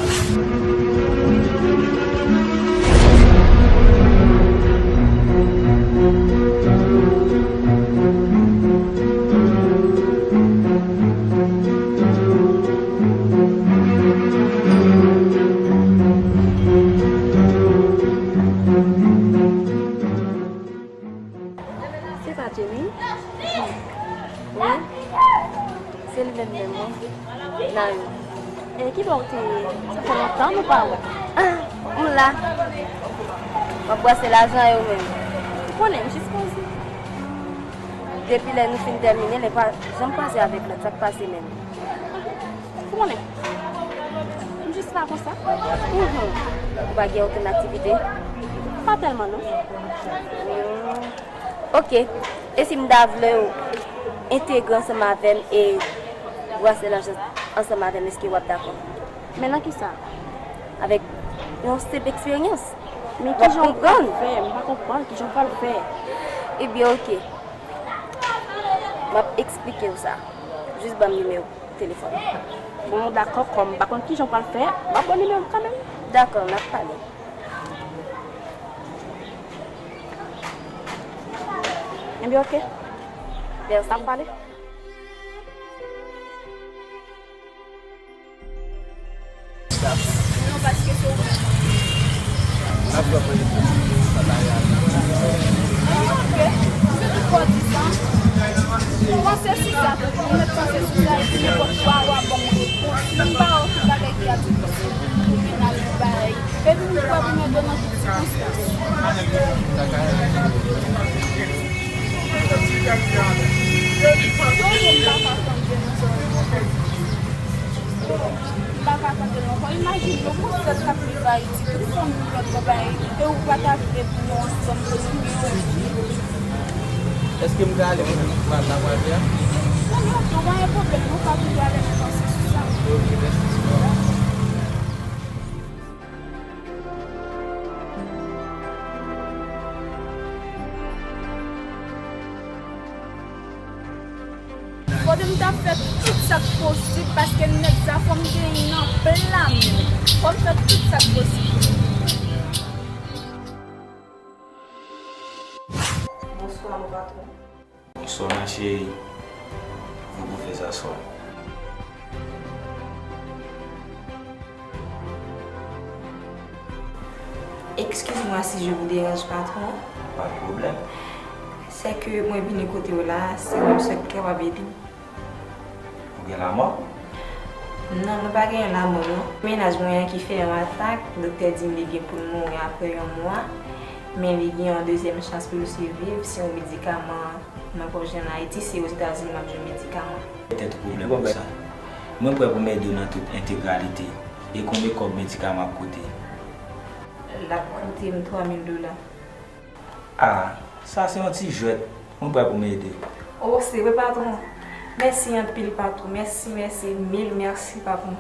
Se pa Jenny? Wi. Se li menm menm, wi. Nayou. E ki bò w te ye? Sa fè lontan nou pa wè. Ah, m la. M ap brase lajan yo menm. Ou konnen m jis poze. Depi lè nou fin tèmine, li pa janm kwaze avèk lòt. Sa k pase menm? Ou konnen, m jis la konsa. Mhm. Ou pa gen okenn aktivite? Pa tèlman, non. Hmm. Ok. E si m ta vle w entegre ansanm avè m e brase lajan ansanm avè m, èske w ap dakò? Men nan kisa? Avèk yon senp eksperyans. Men kijan w pral fè? M pa konprann kijan w pral fè. Ebyen, oke. M ap eksplike w sa. Jis ban m nimewo telefòn. Bon, dakò, kòm m pa konn kijan w pral fè, m ap ba w nimewo m kanmenm. Dakò, n ap pale. Ebyen, oke. Mèsi. N ap pale. Non, paske se ou menm. N ap fè pwosesis salari a. Ah, ok. Se tout fò di sa. Panse sou sa, ou mèt panse sou sa, epi nenpòt fwa, w a ban m repons. Si m pa wè okenn bagay ki ap difisil pou mennaj ou bay. Epi m prè pou m ede w nan tout sikonstans. Yo, yo, m pa ka tande non. M pa ka tande l ankò. Imajine yon moun sèl k ap viv Ayiti, tout fanmi l lòt bò bay, e ou pa ta vle pou nou ansanm kote nou ye. Èske m ka ale mwen menm? M pa ta pral fè a? Non, non, non, pa gen pwoblèm, nou ka toujou ale nan pwosesis la. Ok, mèsi. Fòde m ta fè tout sa k posib paske nèg sa fò m genyen nan pla men l. Fò m fè tout sa k posib. Bonswa, mon patron. Bonswa, ma chérie. Vous pouvez vous asseoir. Excuse-moi si je vous dérange, patron. Pas de problème. Se ke mwen vini kote w la, se mwen m swete kapab ede w. Ou gen lamò? Non, mwen pa genyen lamò, non. Mennaj mwen an ki fè yon atak, doktè di m li gen pou l mouri apre yon mwa, men li gen yon dezyèm chans pou l siviv si yon medikaman mwen poko jwenn Ayiti, se Ozetazini m ap jwenn medikaman. Petèt ou pwoblèm pou sa. Mwen prè pou m ede w nan tout entegralite. E konbyen kòb medikaman ap koute? L ap koute m twa mil dola. Ah, sa se yon ti jwèt. Mwen prè pou m ede w. Oh, se vre, patron. Mèsi anpil, patron. Mèsi, mèsi, mil mèsi, patron.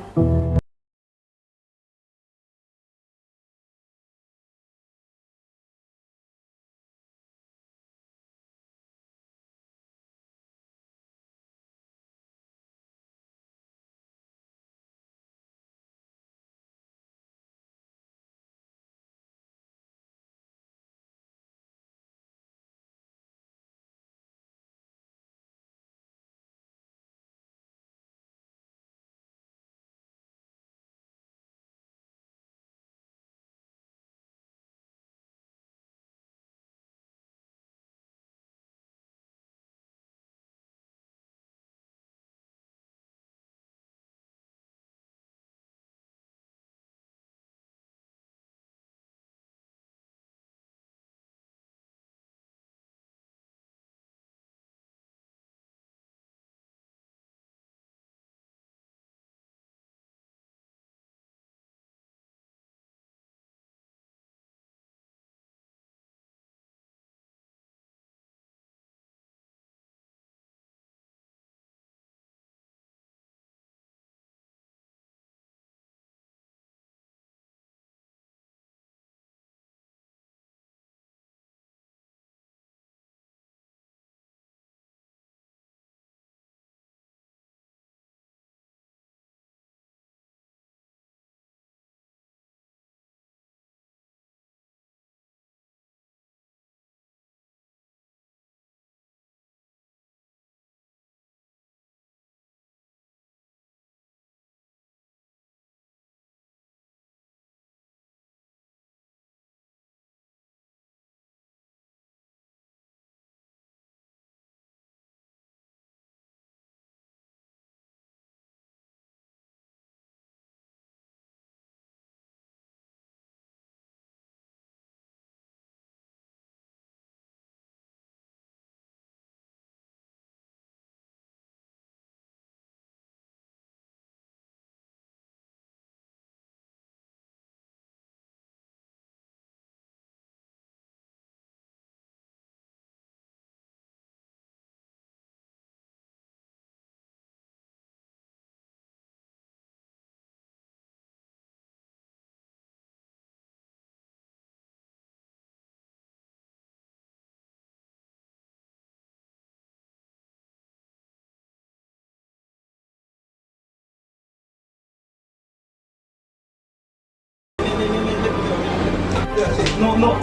Non, non.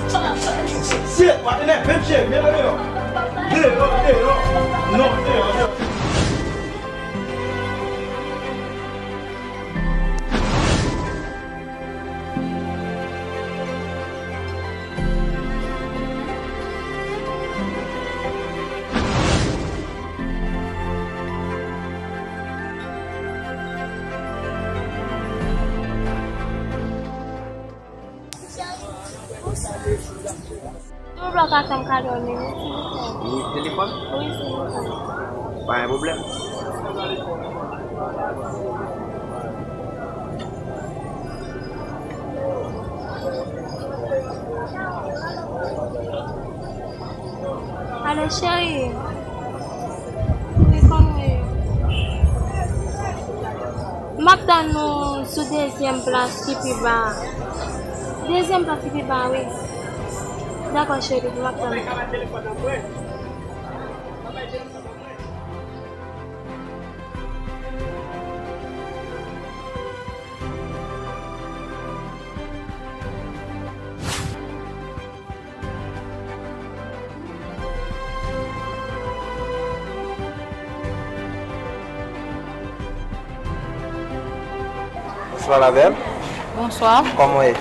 Shit, w ap enève m, cheri. Mete deyò. Deyò, deyò. Non, deyò, deyò. Silvouplè, ou ka fè m kado yon minit, silvouplè? Minit telefòn? Wi, silvouplè. Pa gen pwoblèm. Alo, cheri. Wi, kòman w ye? M ap tann ou sou dezyèm plas ki pi ba a. Dezyèm plas ki pi ba a, wi. Dakò, cheri, m ap tann ou. Bonswa, la belle. Bonswa. Kòman w ye?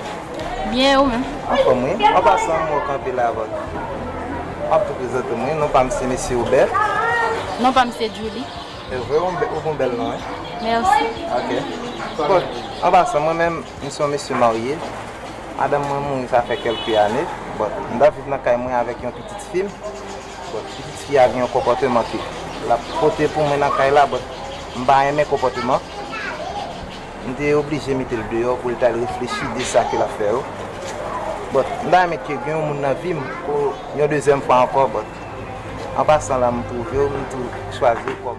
Byen, ou menm? Anfòm, wi. An pasan, m wè w kanpe la, but m ap tou prezante m, wi. Non pa m se Mesye Obè. Non pa m se Julie. E vre, ou, ou gon bèl non, wi. Mèsi. Ok. Bon, an pasan, mwen menm, m se yon mesye marye. Madanm mwen mouri, sa fè kèlke ane. Bon, m t ap viv nan kay mwen avèk yon pitit fi m. Bon, pitit fi a gen yon konpòteman ke l ap pote pou mwen nan kay la, bon, m pa renmen konpòteman. M te oblije mete l deyò pou l t al reflechi de sa ke l ap fè yo. But, m ta renmen ke gen yon moun nan vi m pou yon dezyèm fwa ankò, but, an pasan la, m twouve w, m tou chwazi w kòm.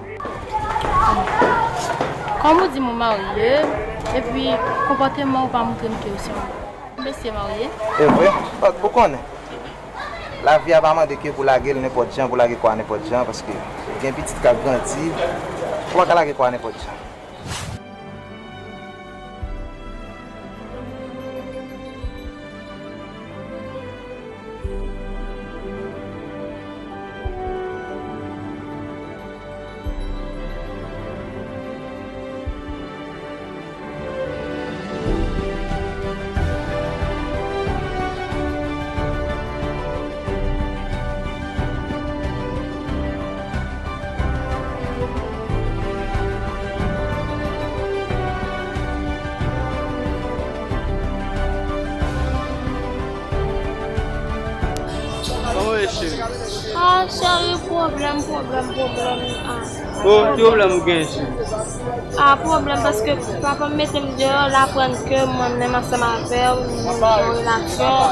Kòm ou di m ou marye, epi konpòteman ou pa montre m ke ou se yon mesye marye. E vre, but ou konnen, lavi a pa mande ke pou lage l nenpòt jan, pou lage kò a nenpòt jan, paske gen pitit k ap grandi, ou pa ka lage kò a nenpòt jan. Kòman w ye, cheri? Ah, cheri, pwoblèm, pwoblèm, pwoblèm. Ah. Oh, ki pwoblèm ou genyen, cheri? Ah, pwoblèm, paske papa m mete m deyò, l aprann ke mwen menm ansanm avè w, nou nan yon relasyon.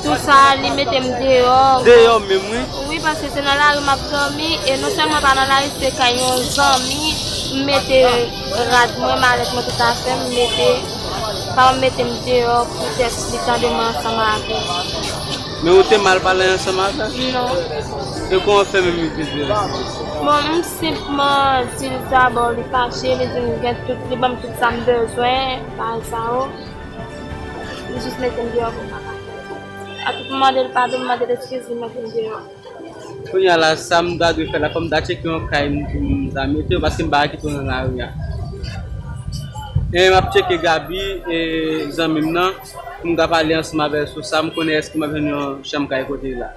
Tou sa, li mete m deyò. Deyò menm, wi. Wi, paske se nan lari m ap dòmi, e non sèlman pa nan lari, se kay yon zanmi, m mete rad mwen, malèt mwen, tout afè m, m mete, papa m mete m deyò poutèt li tande mwen ansanm avè l. Men ou te mal pale ansanm avè l? Non. E kòman w fè menm li te di l? Bon, m senpman di l sa, bon, li fache, li di m gen tout, li ban m tout sa m bezwen, bagay sa yo. Li jis mete m deyò pou m pa ka fè sa. Epi pou m mande l padon, m mande l eskiz, li mete m deyò. Kounye a la, sa m ta dwe fè la, fò m ta tcheke yon kay m pou m ta mete yo, paske m pa ka kite w nan lari a. E m ap tcheke Gaby, e zanmi m nan, pou m ka pale ansanm avè l sou sa, m konnen èske m ap jwenn yon chanm kay kote l la.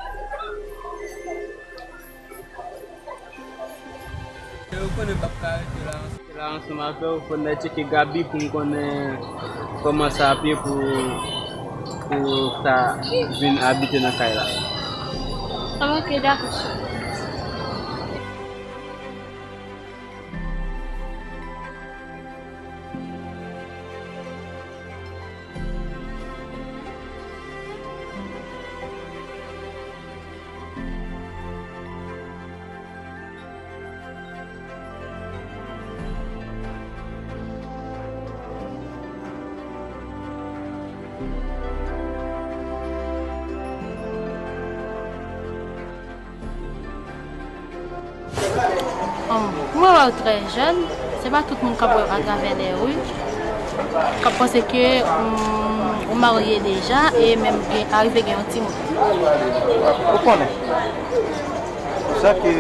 Yo konnen m p ap ka rete la, la ansanm avè w, fò n al tcheke Gaby pou m konnen kòman sa ap ye pou, pou ta vin abite nan kay la. Ok, dakò. Mwen wè w trè jèn, se pa tout moun k ap wè w atravè lè ri. k ap panse ke, mm, ou marye deja e menm gen, arive gen yon timoun. Ou konnen, sa ke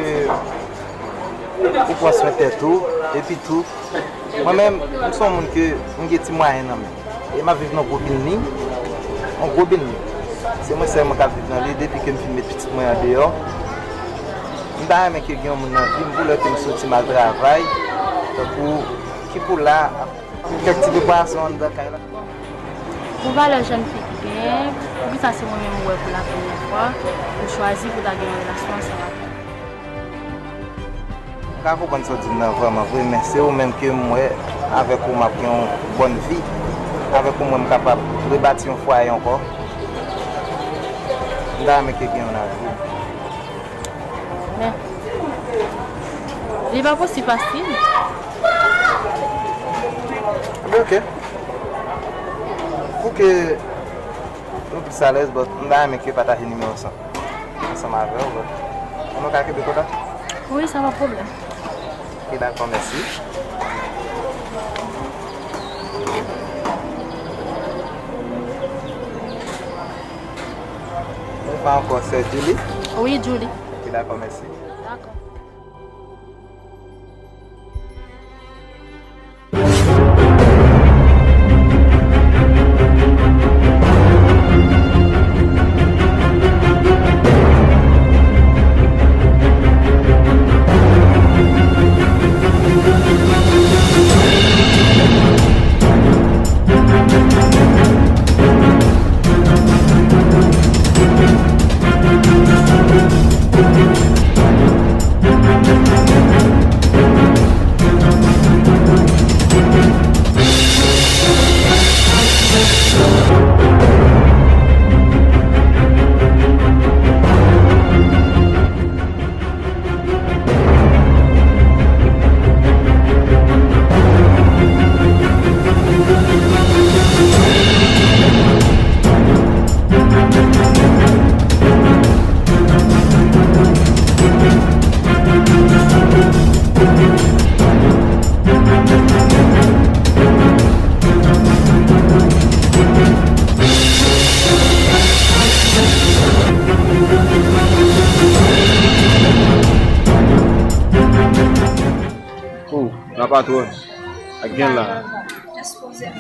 ou pran swen tèt ou, epi tou, mwen menm, m se yon moun ke m gen ti mwayen nan men. E m ap viv nan gwo bilding, yon gwo bilding. Se mwen sèlman k ap viv nan li depi ke m fin met pitit mwen andeyò. M ta renmen ke gen yon moun nan vi m pou lè ke m soti m al travay, tankou ki pou la, kèk ti preparasion anndan kay la. Pou valè jèn fi ki genyen, poukisa se mwen menm ou wè pou la premyè fwa, ou chwazi pou ta gen yon relasyon ansanm avè l? M ka konprann sa w di m nan vrèman vre, men se ou menm ke m wè, avèk ou m ap gen yon bòn vi, avèk ou m wè m kapab rebati yon fwaye ankò. M ta renmen ke gen yon avi. Men, li pa posib fasil. Ok. Pou ke nou plis alèz, but m ta renmen ke pataje nimewo sa ansanm avè w, but nou ka kenbe kontak? Wi, sa pa pwoblèm. Ok, dakò, mèsi. Ou pa ankò sè Julie? Wi, Julie. Ok, dakò, mèsi. Dakò. Oh, la patwòn. Ak gen la. Eskize m.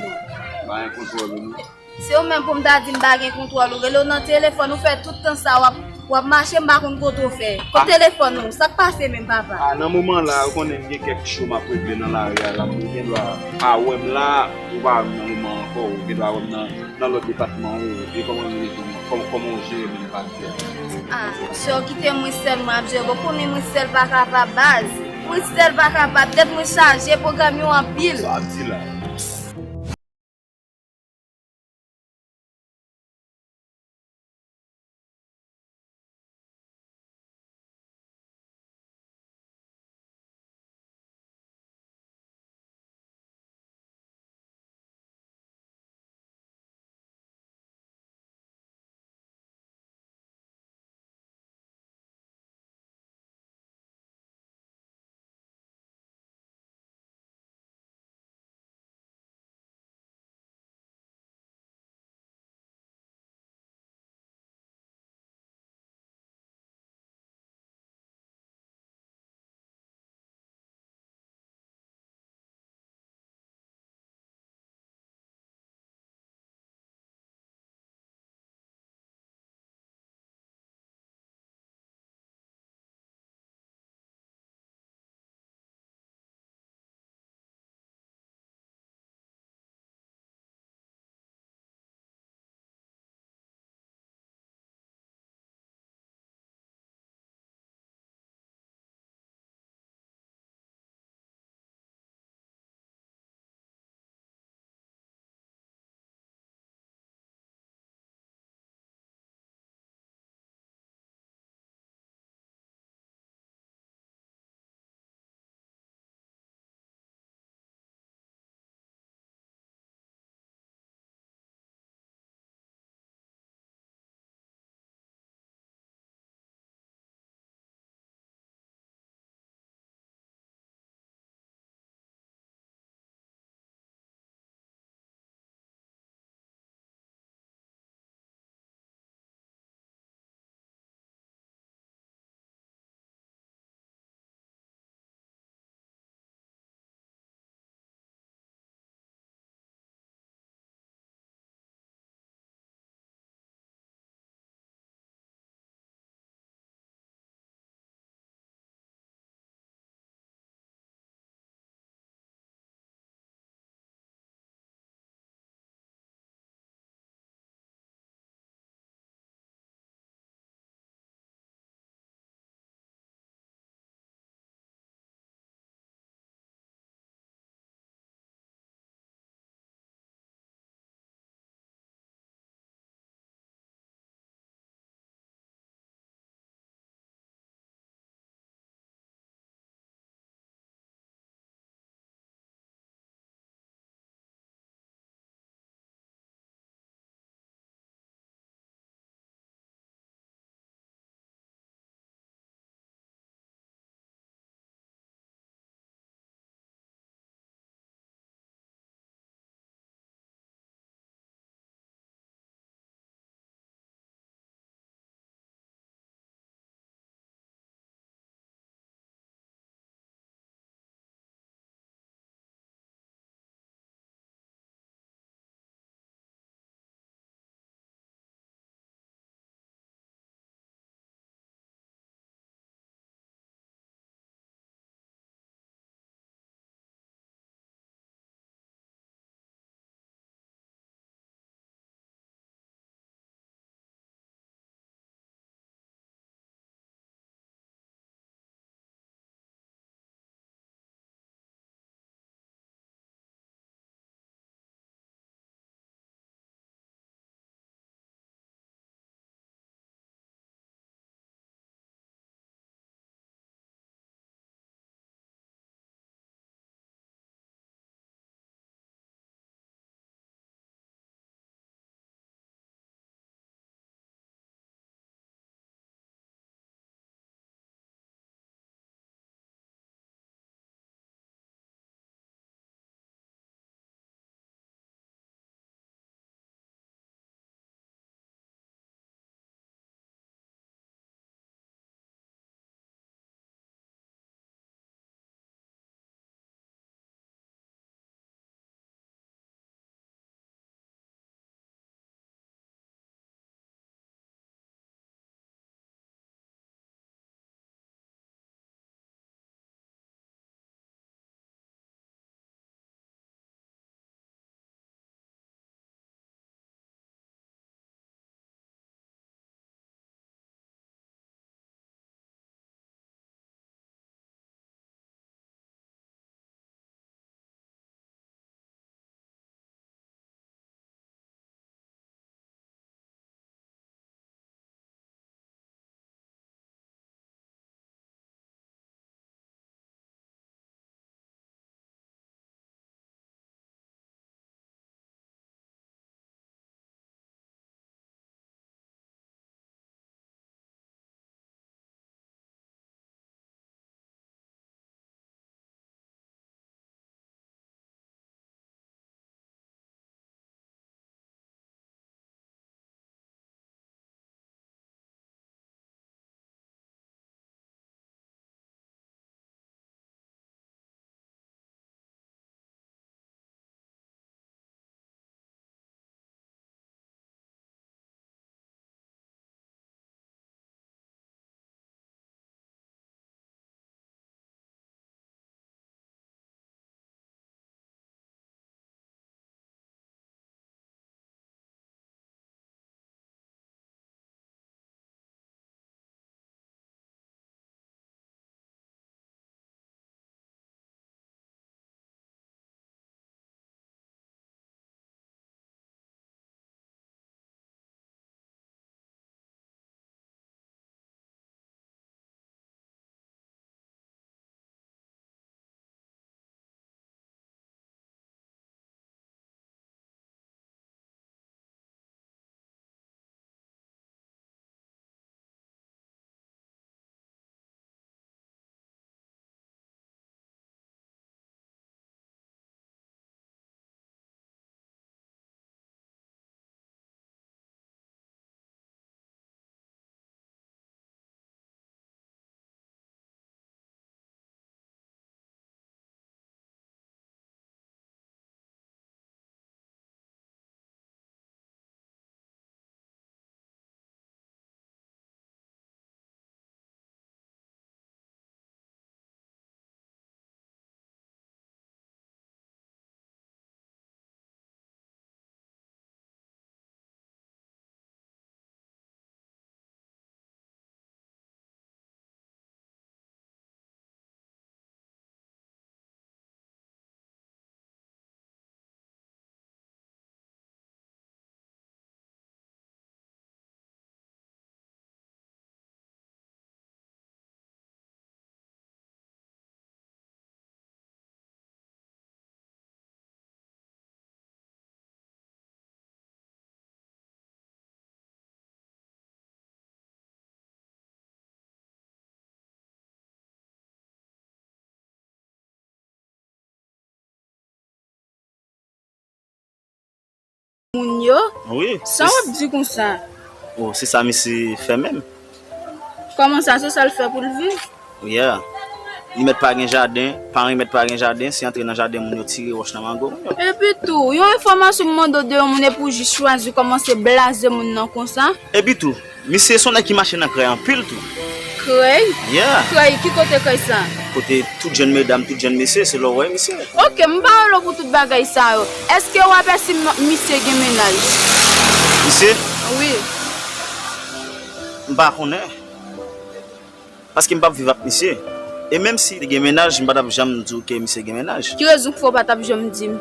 Pa gen kontwòl ou non. Se ou menm pou m ta di m pa gen kontwòl ou. Rele w nan telefòn, ou fè tout tan sa w ap, w ap mache, m pa konn kote w fè. Kot telefòn ou? Sa k pase menm, papa? Ah, nan moman la, ou konnen m gen kèk cho m ap regle nan lari a la. Ou gen dwa pa wè m la, ou pa wè m nan moman ankò, ou gen dwa wè m nan, nan lòt depatman ou, e kòman ou jere, kòman, kòman ou jere menm pati a. Ah, sè, kite mwen sèl mwen ap jere. Bon, konnen mwen sèl pa kapab baz. Mwen sèl pa kapab. Tèt mwen chaje, pwogram yo anpil. Sa w ap di la? moun yo. Wi. Sa w ap di konsa? Oh, se sa misye fè menm. Kòman sa, se sa l fè pou l viv? Yeah. Li mèt pa gen jaden, paran li mèt pa gen jaden, si antre nan jaden moun yo tire wòch nan mango moun yo. Epi tou, yon enfòmasyon m mande w de yon moun epi w jis chwazi kòmanse blaze moun nan konsa. Epi tou, misye se yon nèg ki mache nan krèy anpil tou. Krèy? Yeah. Krèy, ki kote krèy sa? Kote tout jèn medam, tout jèn mesye, se lè w wè misye. Ok, m pa rele w pou tout bagay sa yo. Èske w apèsi m-, misye gen mennaj? Misye? Wi. M pa konnen. Paske m p ap viv ak misye. E menm si li gen mennaj, m pa t ap janm di w ke misye gen mennaj. Ki rezon k fè w pa t ap janm di m?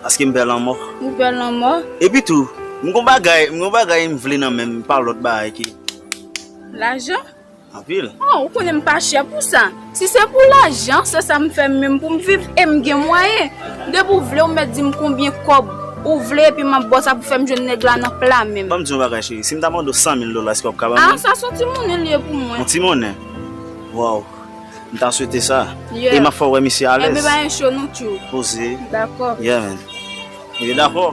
Paske m pè lanmò. Ou pè lanmò? Epi tou, m gon bagay, m gon bagay m vle nan men m, pa lòt bagay ke. Lajan? Anpil. Oh, ou konnen m pa chè pou sa. Si se pou lajan, se sa m fè menm pou m viv e m gen mwayen. Depi w vle, ou mèt di m konbyen kòb ou vle epi m ap ba w sa pou fè m jwenn nèg la nan pla men m. Ban m di yon bagay, cheri. Si m ta mande w san mil dola, èske w ap ka ban m li? Ah, sa se yon ti monnen li ye pou mwen. Yon ti monnen? Waw. M ta swete sa. Yeah. E m ap fè w wè misye alèz. Enben, pa gen cho non, tchou. Poze. Dakò. Yeah, man. Li dakò.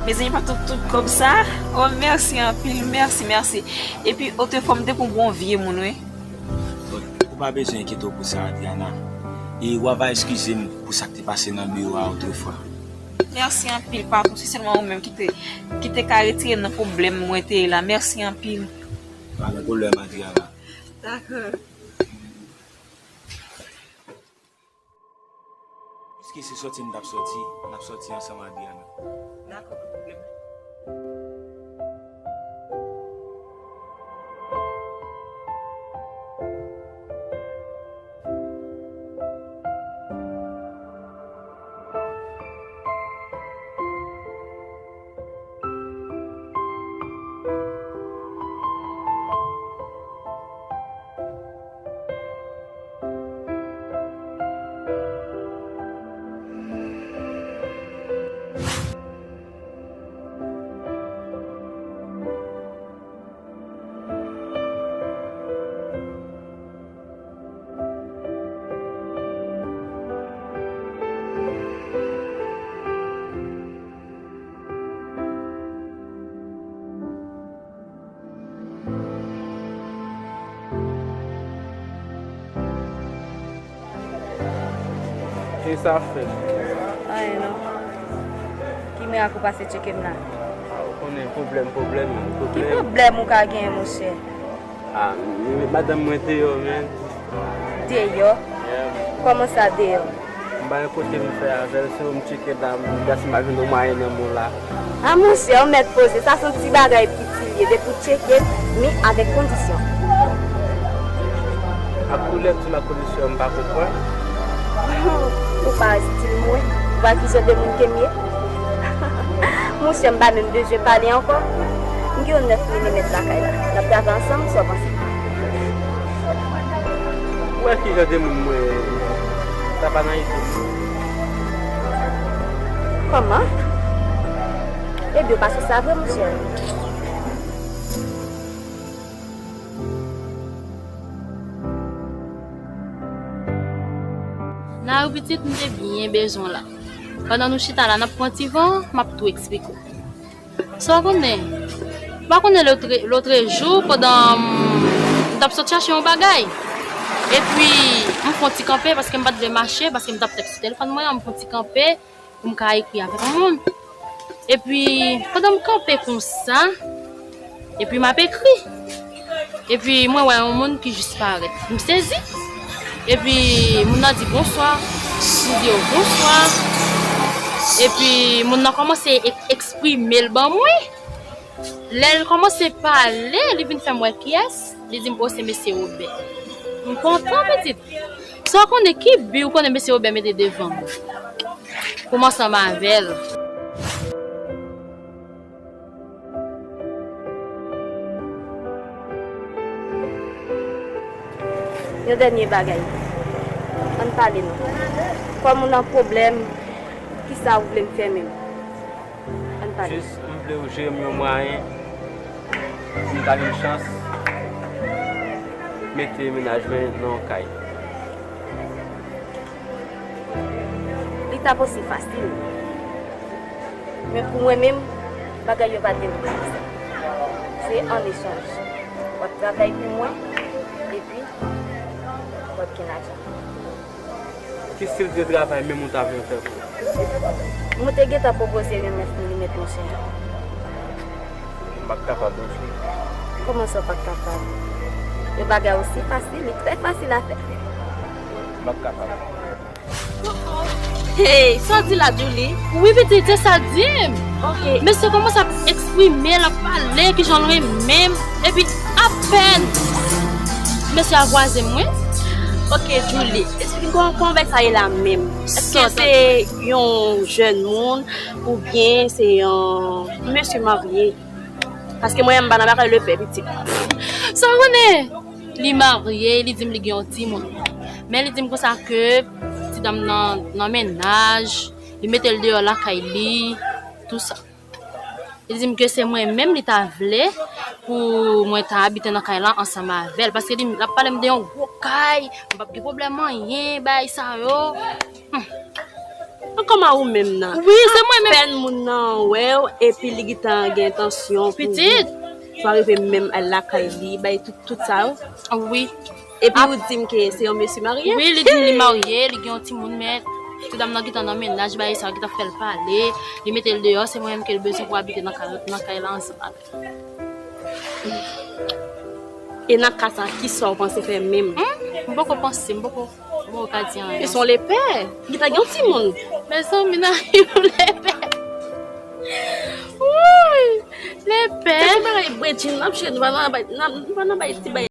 Mezanmi, pa tout, tout kòb sa. Oh, mèsi anpil, mèsi, mèsi. Epi, otrefwa, m te pou bon vye moun, wi. Ou pa bezwen enkyete w pou sa, Adriana. E w ava eskize m pou sa k te pase nan biwo a otrefwa. Mèsi anpil, patwon. Se sèlman ou menm ki te, ki te ka retire m nan pwoblèm mwen te ye la. Mèsi anpil. Pa gen pwoblèm, Adriana. Dakò. Piske se sòti n t ap sòti, n ap sòti ansanm, Adriana. Dakò, pa pwoblèm. Kisa w ap fè? Anyen non. Ki mirak ou pase tcheke m la? A, ou konnen pwoblèm, pwoblèm, ki pwoblèm. Ki pwoblèm ou ka genyen, monchè? A, m met madanm mwen deyò, man. Deyò? Yeah, man. Kòman sa deyò? M pa gen kote m fè avè l, se ou m tcheke la, m gade si m pa jwenn yon mwayen nan men w la. A, monchè, ou mèt poze, sa se yon ti bagay piti l ye, depi w tcheke l, men avèk kondisyon. Ak koulè m di m ak kondisyon, m pa konprann. Ou pa estil mwen, ou pa ki jan de moun ke m ye. Monchè, m pa menm bezwen pale ankò. M gen yon nèf milimèt lakay la. N ap travay ansanm, sa w panse? Ou wè ki jan de moun mwen ye? Sa pa nan ide m. Kòman? Ebyen, ou pa sou sa vre, monchè. Nayou pitit, m te byen bezwen w la. Pandan nou chita la, n ap pran ti van, m ap tou eksplike w. Sa w konnen? Ou pa konnen lotre, lotrejou, pandan m, m t ap sot chache yon bagay. Epi, m fè yon ti kanpe paske m pa t vle mache, paske m t ap tèks sou telefòn mwen an, m fè yon ti kanpe pou m ka ekri avèk yon moun. Epi, pandan m kanpe konsa, epi m ap ekri. Epi, mwen wè yon moun ki jis parèt. M sezi. Epi, moun nan di, "Bonswa." M di yo, "Bonswa." Epi, moun nan kòmanse ek-, eksprime l ban mwen. Lè l kòmanse pale, li vin fè m wè kiyès. Li di m, "O, se mesye Wobè." M kontan, pitit. Sa w konnen ki bi w konnen mesye Wobè mete devan m? pou m ansanm avè l. Yon dènye bagay. Ann pale non. Kòm ou nan pwoblèm, kisa ou vle m fè menm? Ann pale. Jis, m vle ou jere m yon mwayen pou m ta gen chans mete mennaj mwen nan yon kay. Li t ap osi fasil. Men pou mwen menm, bagay yo pa te vre konsa. Se an echanj. W ap travay pou mwen, epi w ap gen lajan. Ki stil de travay menm ou ta vle m fè pou ou? Mwen te gentan pwopoze l yon mès milimèt, monchè. M p ap kapab non, cheri. Kòman sa w p ap kapab? Yon bagay osi fasil, li trè fasil a fè. M p ap kapab. Hey, sa w di la, Djouly? Wi, pitit, se sa l di m. Ok. Mesye kòmanse ap eksprime, l ap pale, kijan l renmen m. Epi, apèn mesye a kwaze m, wi. Ok, Djouly, esplike m kòman, kòman bagay sa ye la menm? Èske se yon jèn moun oubyen se yon mesye marye? Paske mwen, m pa nan bagay lepè, pitit. Sa w konnen? Li marye, li di m li gen yon timoun. Men li di m konsa ke ti dam nan, nan mennaj, li mete l deyò lakay li, tou sa. Li di m ke se mwen menm li ta vle pou mwen ta abite nan kay la ansanm avè l. Paske li, l ap pale m de yon gwo kay, m p ap gen pwoblèm anyen, bagay sa yo. Hmm. An kòman ou menm nan? Wi, se mwen menm. Apèn moun nan wè w, epi li gentan gen entansyon pou ou. Pitit. Swa rive menm al lakay li, bay tout, tout sa yo. Wi. Epi ou di m ke se yon mesye marye? Wi, li di m li marye, li gen yon timoun, men ti dam nan gentan nan mennaj, bagay sa yo gentan fè l pale, li mete l deyò, se mwen menm ke l bezwen pou abite nan kay, nan kay la ansanm avè l. E nan ka sa, kisa w panse fè menm? Hmm? M poko panse, m poko, m poko ka di anyen. Men se yon lepè. Li ta gen yon timoun. Mezanmi, nan yon lepè. Wouy, lepè. Se ti bagay bredjin, n ap jwe, nou pa nan bay, n ap, nou pa nan bay ti bay.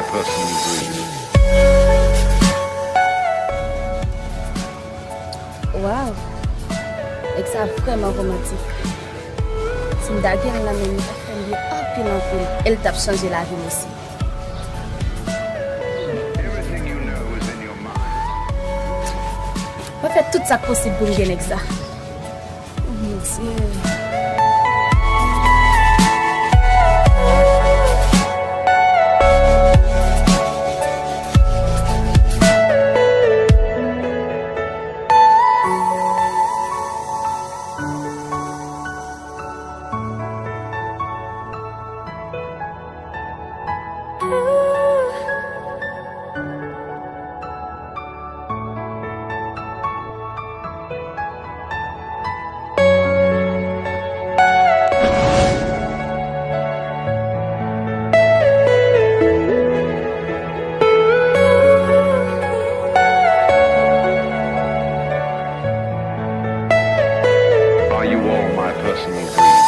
Personal dream. Wow! Nèg sa vrèman romantik. Si m ta gen l nan men m, li t ap fè m byen anpil, anpil. E l t ap chanje lavi m osi. Mwen fè tout sa k posib pou m gen nèg sa. Oh, mon Dieu. Are you all my personal dreams?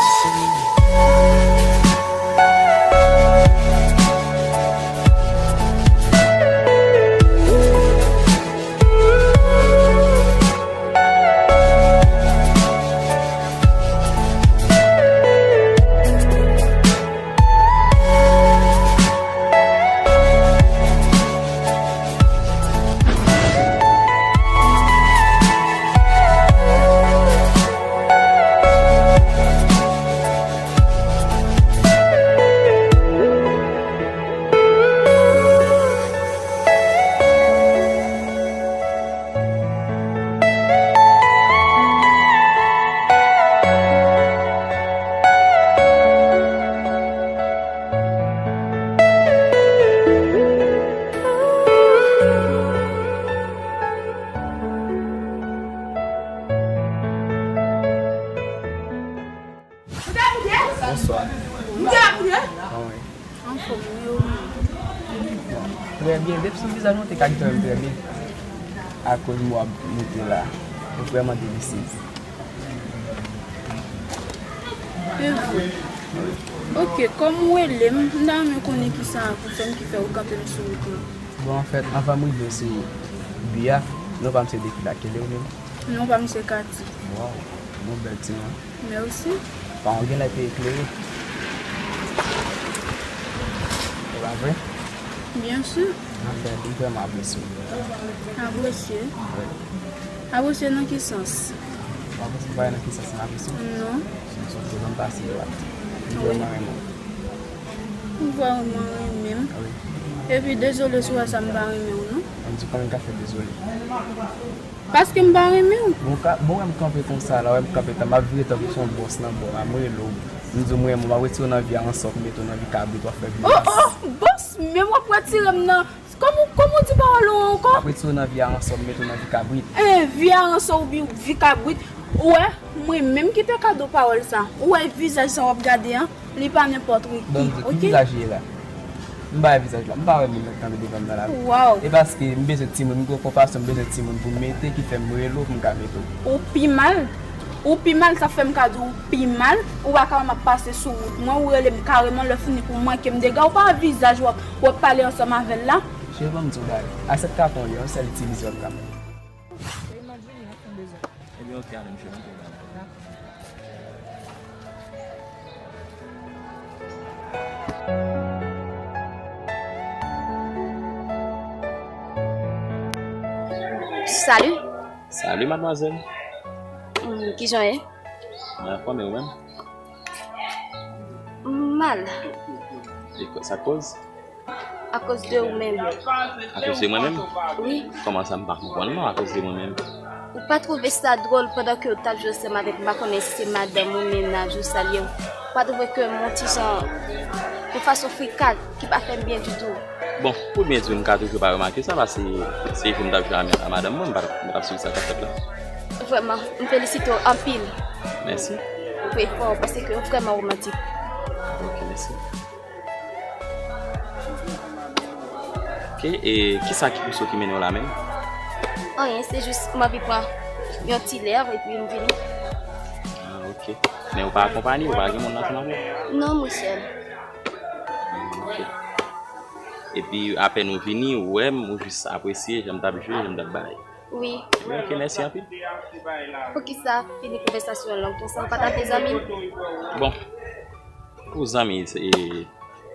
Bonswa. Kòman w ye? Anfòm, wi, ou menm? Trè byen. Depi sou vizaj mwen, te ka gentan wè m trè byen. Akoz mo ap moute la. Ou vrèman delisiz. E vre? Ok, kòm ou rele m, m ta renmen konnen kisa pou fè m ki fè ou kanpe m sou wout mwen. Bon, anfèt, anvan m rive sou bi a, non pa m se Dekila, kile ou menm? Non pa m se Katy. Waw, bon bèl ti non. Mèsi. Paran w genlè te eklere. Se pa vre? Byen si. Anfèt, m vrèman apresye w. Apresye? Wi. Apresye nan ki sans? Ou pa panse m pale nan ki sans m apresye w? Non. Sou ke ban m pase yo a. M vrèman renmen w. Ou vrèman renmen m? Wi. Epi dezole si w wè sa m pa renmen w, non. Ann di konbyen m ka fè dezole? Paske m pa renmen w. Bon, ka, bon, wè m kanpe konsa la, wè m kanpe tan, m ap vire tankou se yon bòs nan bò a, m rele w. M di w m renmen w, m ap retire w nan vi a ansòk, m mete w nan vi kabrit, w ap fè vi. Oh, oh, bòs, men w ap retire m nan. Kòman, kòman w di pawòl ou an ankò? M ap retire w nan vi a ansòk, m mete w nan vi kabrit. Eh, vi a ansòk oubyen vi kabrit. Ou wè, mwen menm ki te kado pawòl sa. Ou wè vizaj sa w ap gade an? Li pa nenpòt wi. Ban m di, ki vizaj li ye la? M pa wè vizaj la. M pa wè moun nan k kanpe devan m nan lari. Waw. E paske m bezwen timoun, m gen yon konpasyon, m bezwen timoun pou m mete, ki fè m rele w pou m ka mete w. Ou pi mal. Ou pi mal, sa fè m ka di w ou pi mal. Ou pa ka wè m ap pase sou wout mwen, ou rele m kareman, lè fini pou manke m dega. Ou pa wè vizaj w ap, w ap pale ansanm avè l la? Cheri, ban m di w bagay. Asyèt katon w ye, yon sèl ti vizyon l ka fè. Ebyen, ok, ale, m cheri, m peye bagay. Salut. Salut, mademoiselle. Hmm, kijan w ye? Mwen anfòm, e ou menm? Mal. E sa koz? Akoz de ou menm. Akoz de mwen menm? Wi. Kòman sa, m pa konprann non, akoz de mwen menm? Ou pa twouve sa dwòl pandan ke w t ap jwe ansanm avèk m, pa konnen si se madanm ou mennaj ou sa l ye, ou pa twouve ke m yon ti jan yon fason frikal ki pa fè m byen ditou? Bon, pou byen di w, m ka toujou pa remake sa, paske se jwe m t ap jwe a madanm mwen, m pa t ap, m pa t ap swiv sa k ap fèt la. Vrèman, m felisite w anpil. Mèsi. Ou fè efò, paske w vrèman romantik. Ok, mèsi. Ok, e kisa ki pouse w ki mennen w la menm? Anyen, se jis m anvi pran yon ti lè epi m vini. Ah, ok. Men ou pa akonpanye, ou pa gen moun ansanm avè w? Non, mwen sèl. Ok. Epi apèn ou vini, ou wè m, ou jis apresye jan m t ap jwe, jan m t ap bay. Wi. Wi, ok, mèsi anpil. Poukisa fini konvèsasyon an lang konsa? Ou pa t ap de zanmi m? Bon, pou zanmi, se,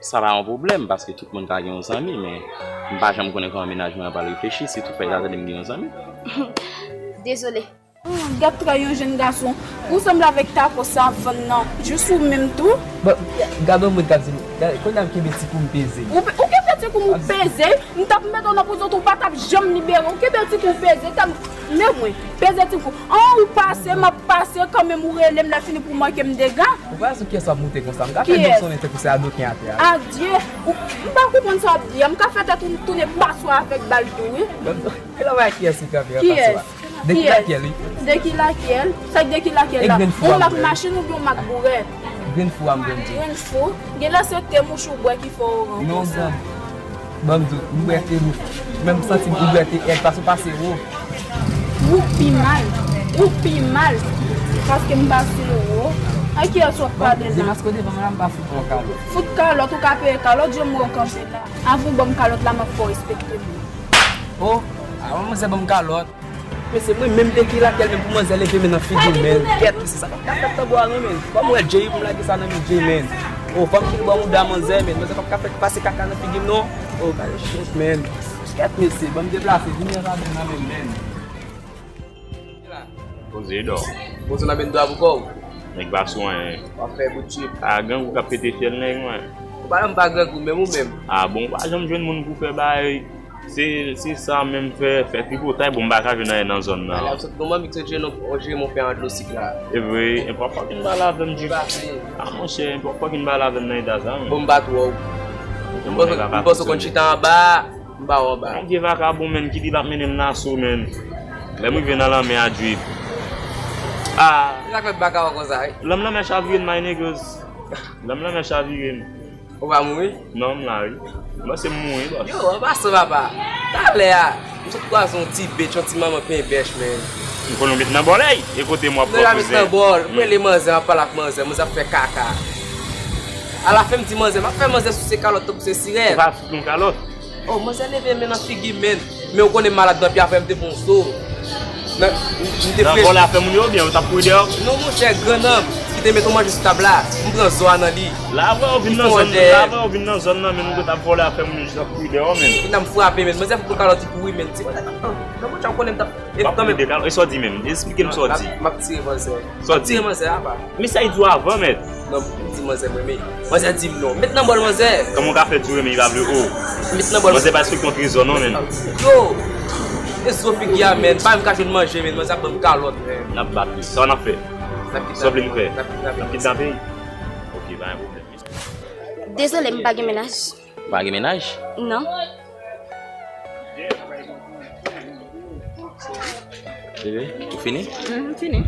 sa pa yon pwoblèm, paske tout moun ka gen yon zanmi, men m pa janm konnen kòman mennaj mwen an pral reflechi si toutfwa li ta tande m gen yon zanmi. Dezole. Hmm, gad tray yon jenn gason. Ou sanble avèk tako savann nan. Jis ou menm tou. Bon, gade yon moun k ap di m, gade, kounye a m kenbe ti kou m peze. Ou, pe- ou kenbe ti kou m ou peze, m t ap mete w nan prizon tou, ou pa t ap janm libere. Ou kenbe ti kou w peze, t ap, men mwen, peze ti kou. An, ou pase, m ap pase, kanmenm ou rele m, lè fini pou w manke m dega. Ou pa sou kiyès w ap moute konsa? M ka fè dòk sonnen tankou se adoken atè a. Adye, ou, m pa konprann sa w ap di a. M ka fè tèt ou tounen paswa avèk bal tou, wi. Kilè w wè kiyès ou kanpe an paswa? De ki lakyèl, wi? De ki lakyèl? Sa de ki lakyèl la? Yon mak machin oubyen yon mak bourèt? Grenn fou a m konn di. Grenn fou? Genlè se te mouch ou bwè ki fè w rankontre. Non, granm. Ban m di w, m bwè te lou. Menm m santi m bwè te èg, paske w pase wo. Ou pi mal. Ou pi mal. Paske m pase wo. An kiyès w ap pale la? Demaske w devan mwen la, m pa fout ou yon kalòt. Fout kalòt, ou ka peye kalòt, jan m wè w kanpe la. Avan w ban m kalòt la, m ap fè w respekte m. Oh, avan manzè ban m kalòt. Mesye, mwen menm de ki lakyèl menm pou manzè leve men nan figi m, men. Kèt, mesye, sa p ap ka fèt tanbou a non, men. Ban m wè Jay pou m lage sa nan men Jay, men. Oh, fò m kite bò mouda manzè, men. Manzè p ap ka fèt pase kaka nan figi m, non. Oh, gade shit, men. Kèt, mesye, ban m deplase, vini an sa menm nan men m, men. Poze dò. Poze nan men dwa pou kò w. Nèg pa sou anyen. W ap fè bout trip. A, grangou k ap pete fyèl nèg, mwen. Ou pa janm pa grangou, menm ou menm. A bon, ou pa janm jwenn moun pou fè bagay. Se, se sa menm, fè, fè tripotay, bon, m pa ka jwenn anyen nan zòn nan. Ala, sot gon manmi k sot jwenn on, on jwenn on pè an dlo sik la. E vre, enpòtan ki n pa lave m di. A, monchè, enpòtan ki n pa lave m nan eta sa, men. Bon, m pa twò. M panse, m panse w konn chita anba. M pa wè w anba. Yon vye vakabon, menn, ki di l ap mennen m nan aso, menn. Lè m rive nan lanmè a, drip. Ah! Sa k fè m pa ka wè konsa, wi. Lanm lanmè chavire m, my niggas. Lanm lanmè chavire m. Ou pa mouri? Non, m la, wi. M panse m mouri, bòs. Yo, an pasan, papa. Talè a, m sot kwaze yon ti bèch, yon ti manman penbèch, menn. M konn ou met nan bòlèy, e kote m w ap fè koze. Non, la met nan bòl. M rele manzè, m ap pale ak manzè, manzè ap fè kaka. Alafen, m di manzè, m ap fè manzè souse kalòt tankou se sirèt. Ou pa fout yon kalòt. Oh, manzè leve men nan figi m, menn. Men ou konnen m malad nan pye, apre m te fè yon so. Nan, m te fresh. Nan vòlè afè moun yo, oubyen ou t ap kouri deyò? Non, monchè, grannanm ki te mete w manje sou tab la, m pran zo a nan li. La vre ou vin nan zòn, la vre ou vin nan zòn nan, menn, ou t ap vòlè afè moun yo jis ap kouri deyò, menn. Kounya m frape, menn. Manzè fout yon kalòt, li kouri, menn. Ti manzè t ap, nan monchè, ou konnen m t ap, e kanmenm. E sa w di menm? Esplike m sa w di. M ap tire manzè. Sa w di? M ap tire manzè, apa. Men sa li di w avan, mèt. Non, m di manzè m renmen. Manzè di m non. Met nan bòl manzè. Kòman w ka fè di w renmen, li pa vle o? Met nan bòl. Manzè pa respekte yon trezò non, menn. Yo! E zo figi a, menn. Pa menm ka jwenn manje, menn. Manzè ap ban m kalòt, menn. N ap bat li. Sa w n ap fè? Sa w vle n fè? N ap kidnape li? Ok, pa gen pwoblèm. Dezole, m pa gen mennaj. Ou pa gen mennaj? Non. Bebe, ou fini? Mm, m fini.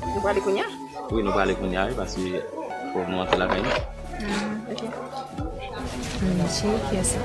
Nou prale kounye a? Wi, nou prale kounye a, wi, paske fò nou antre lakay nou. Mm, ok. Mesye, kiyès sa?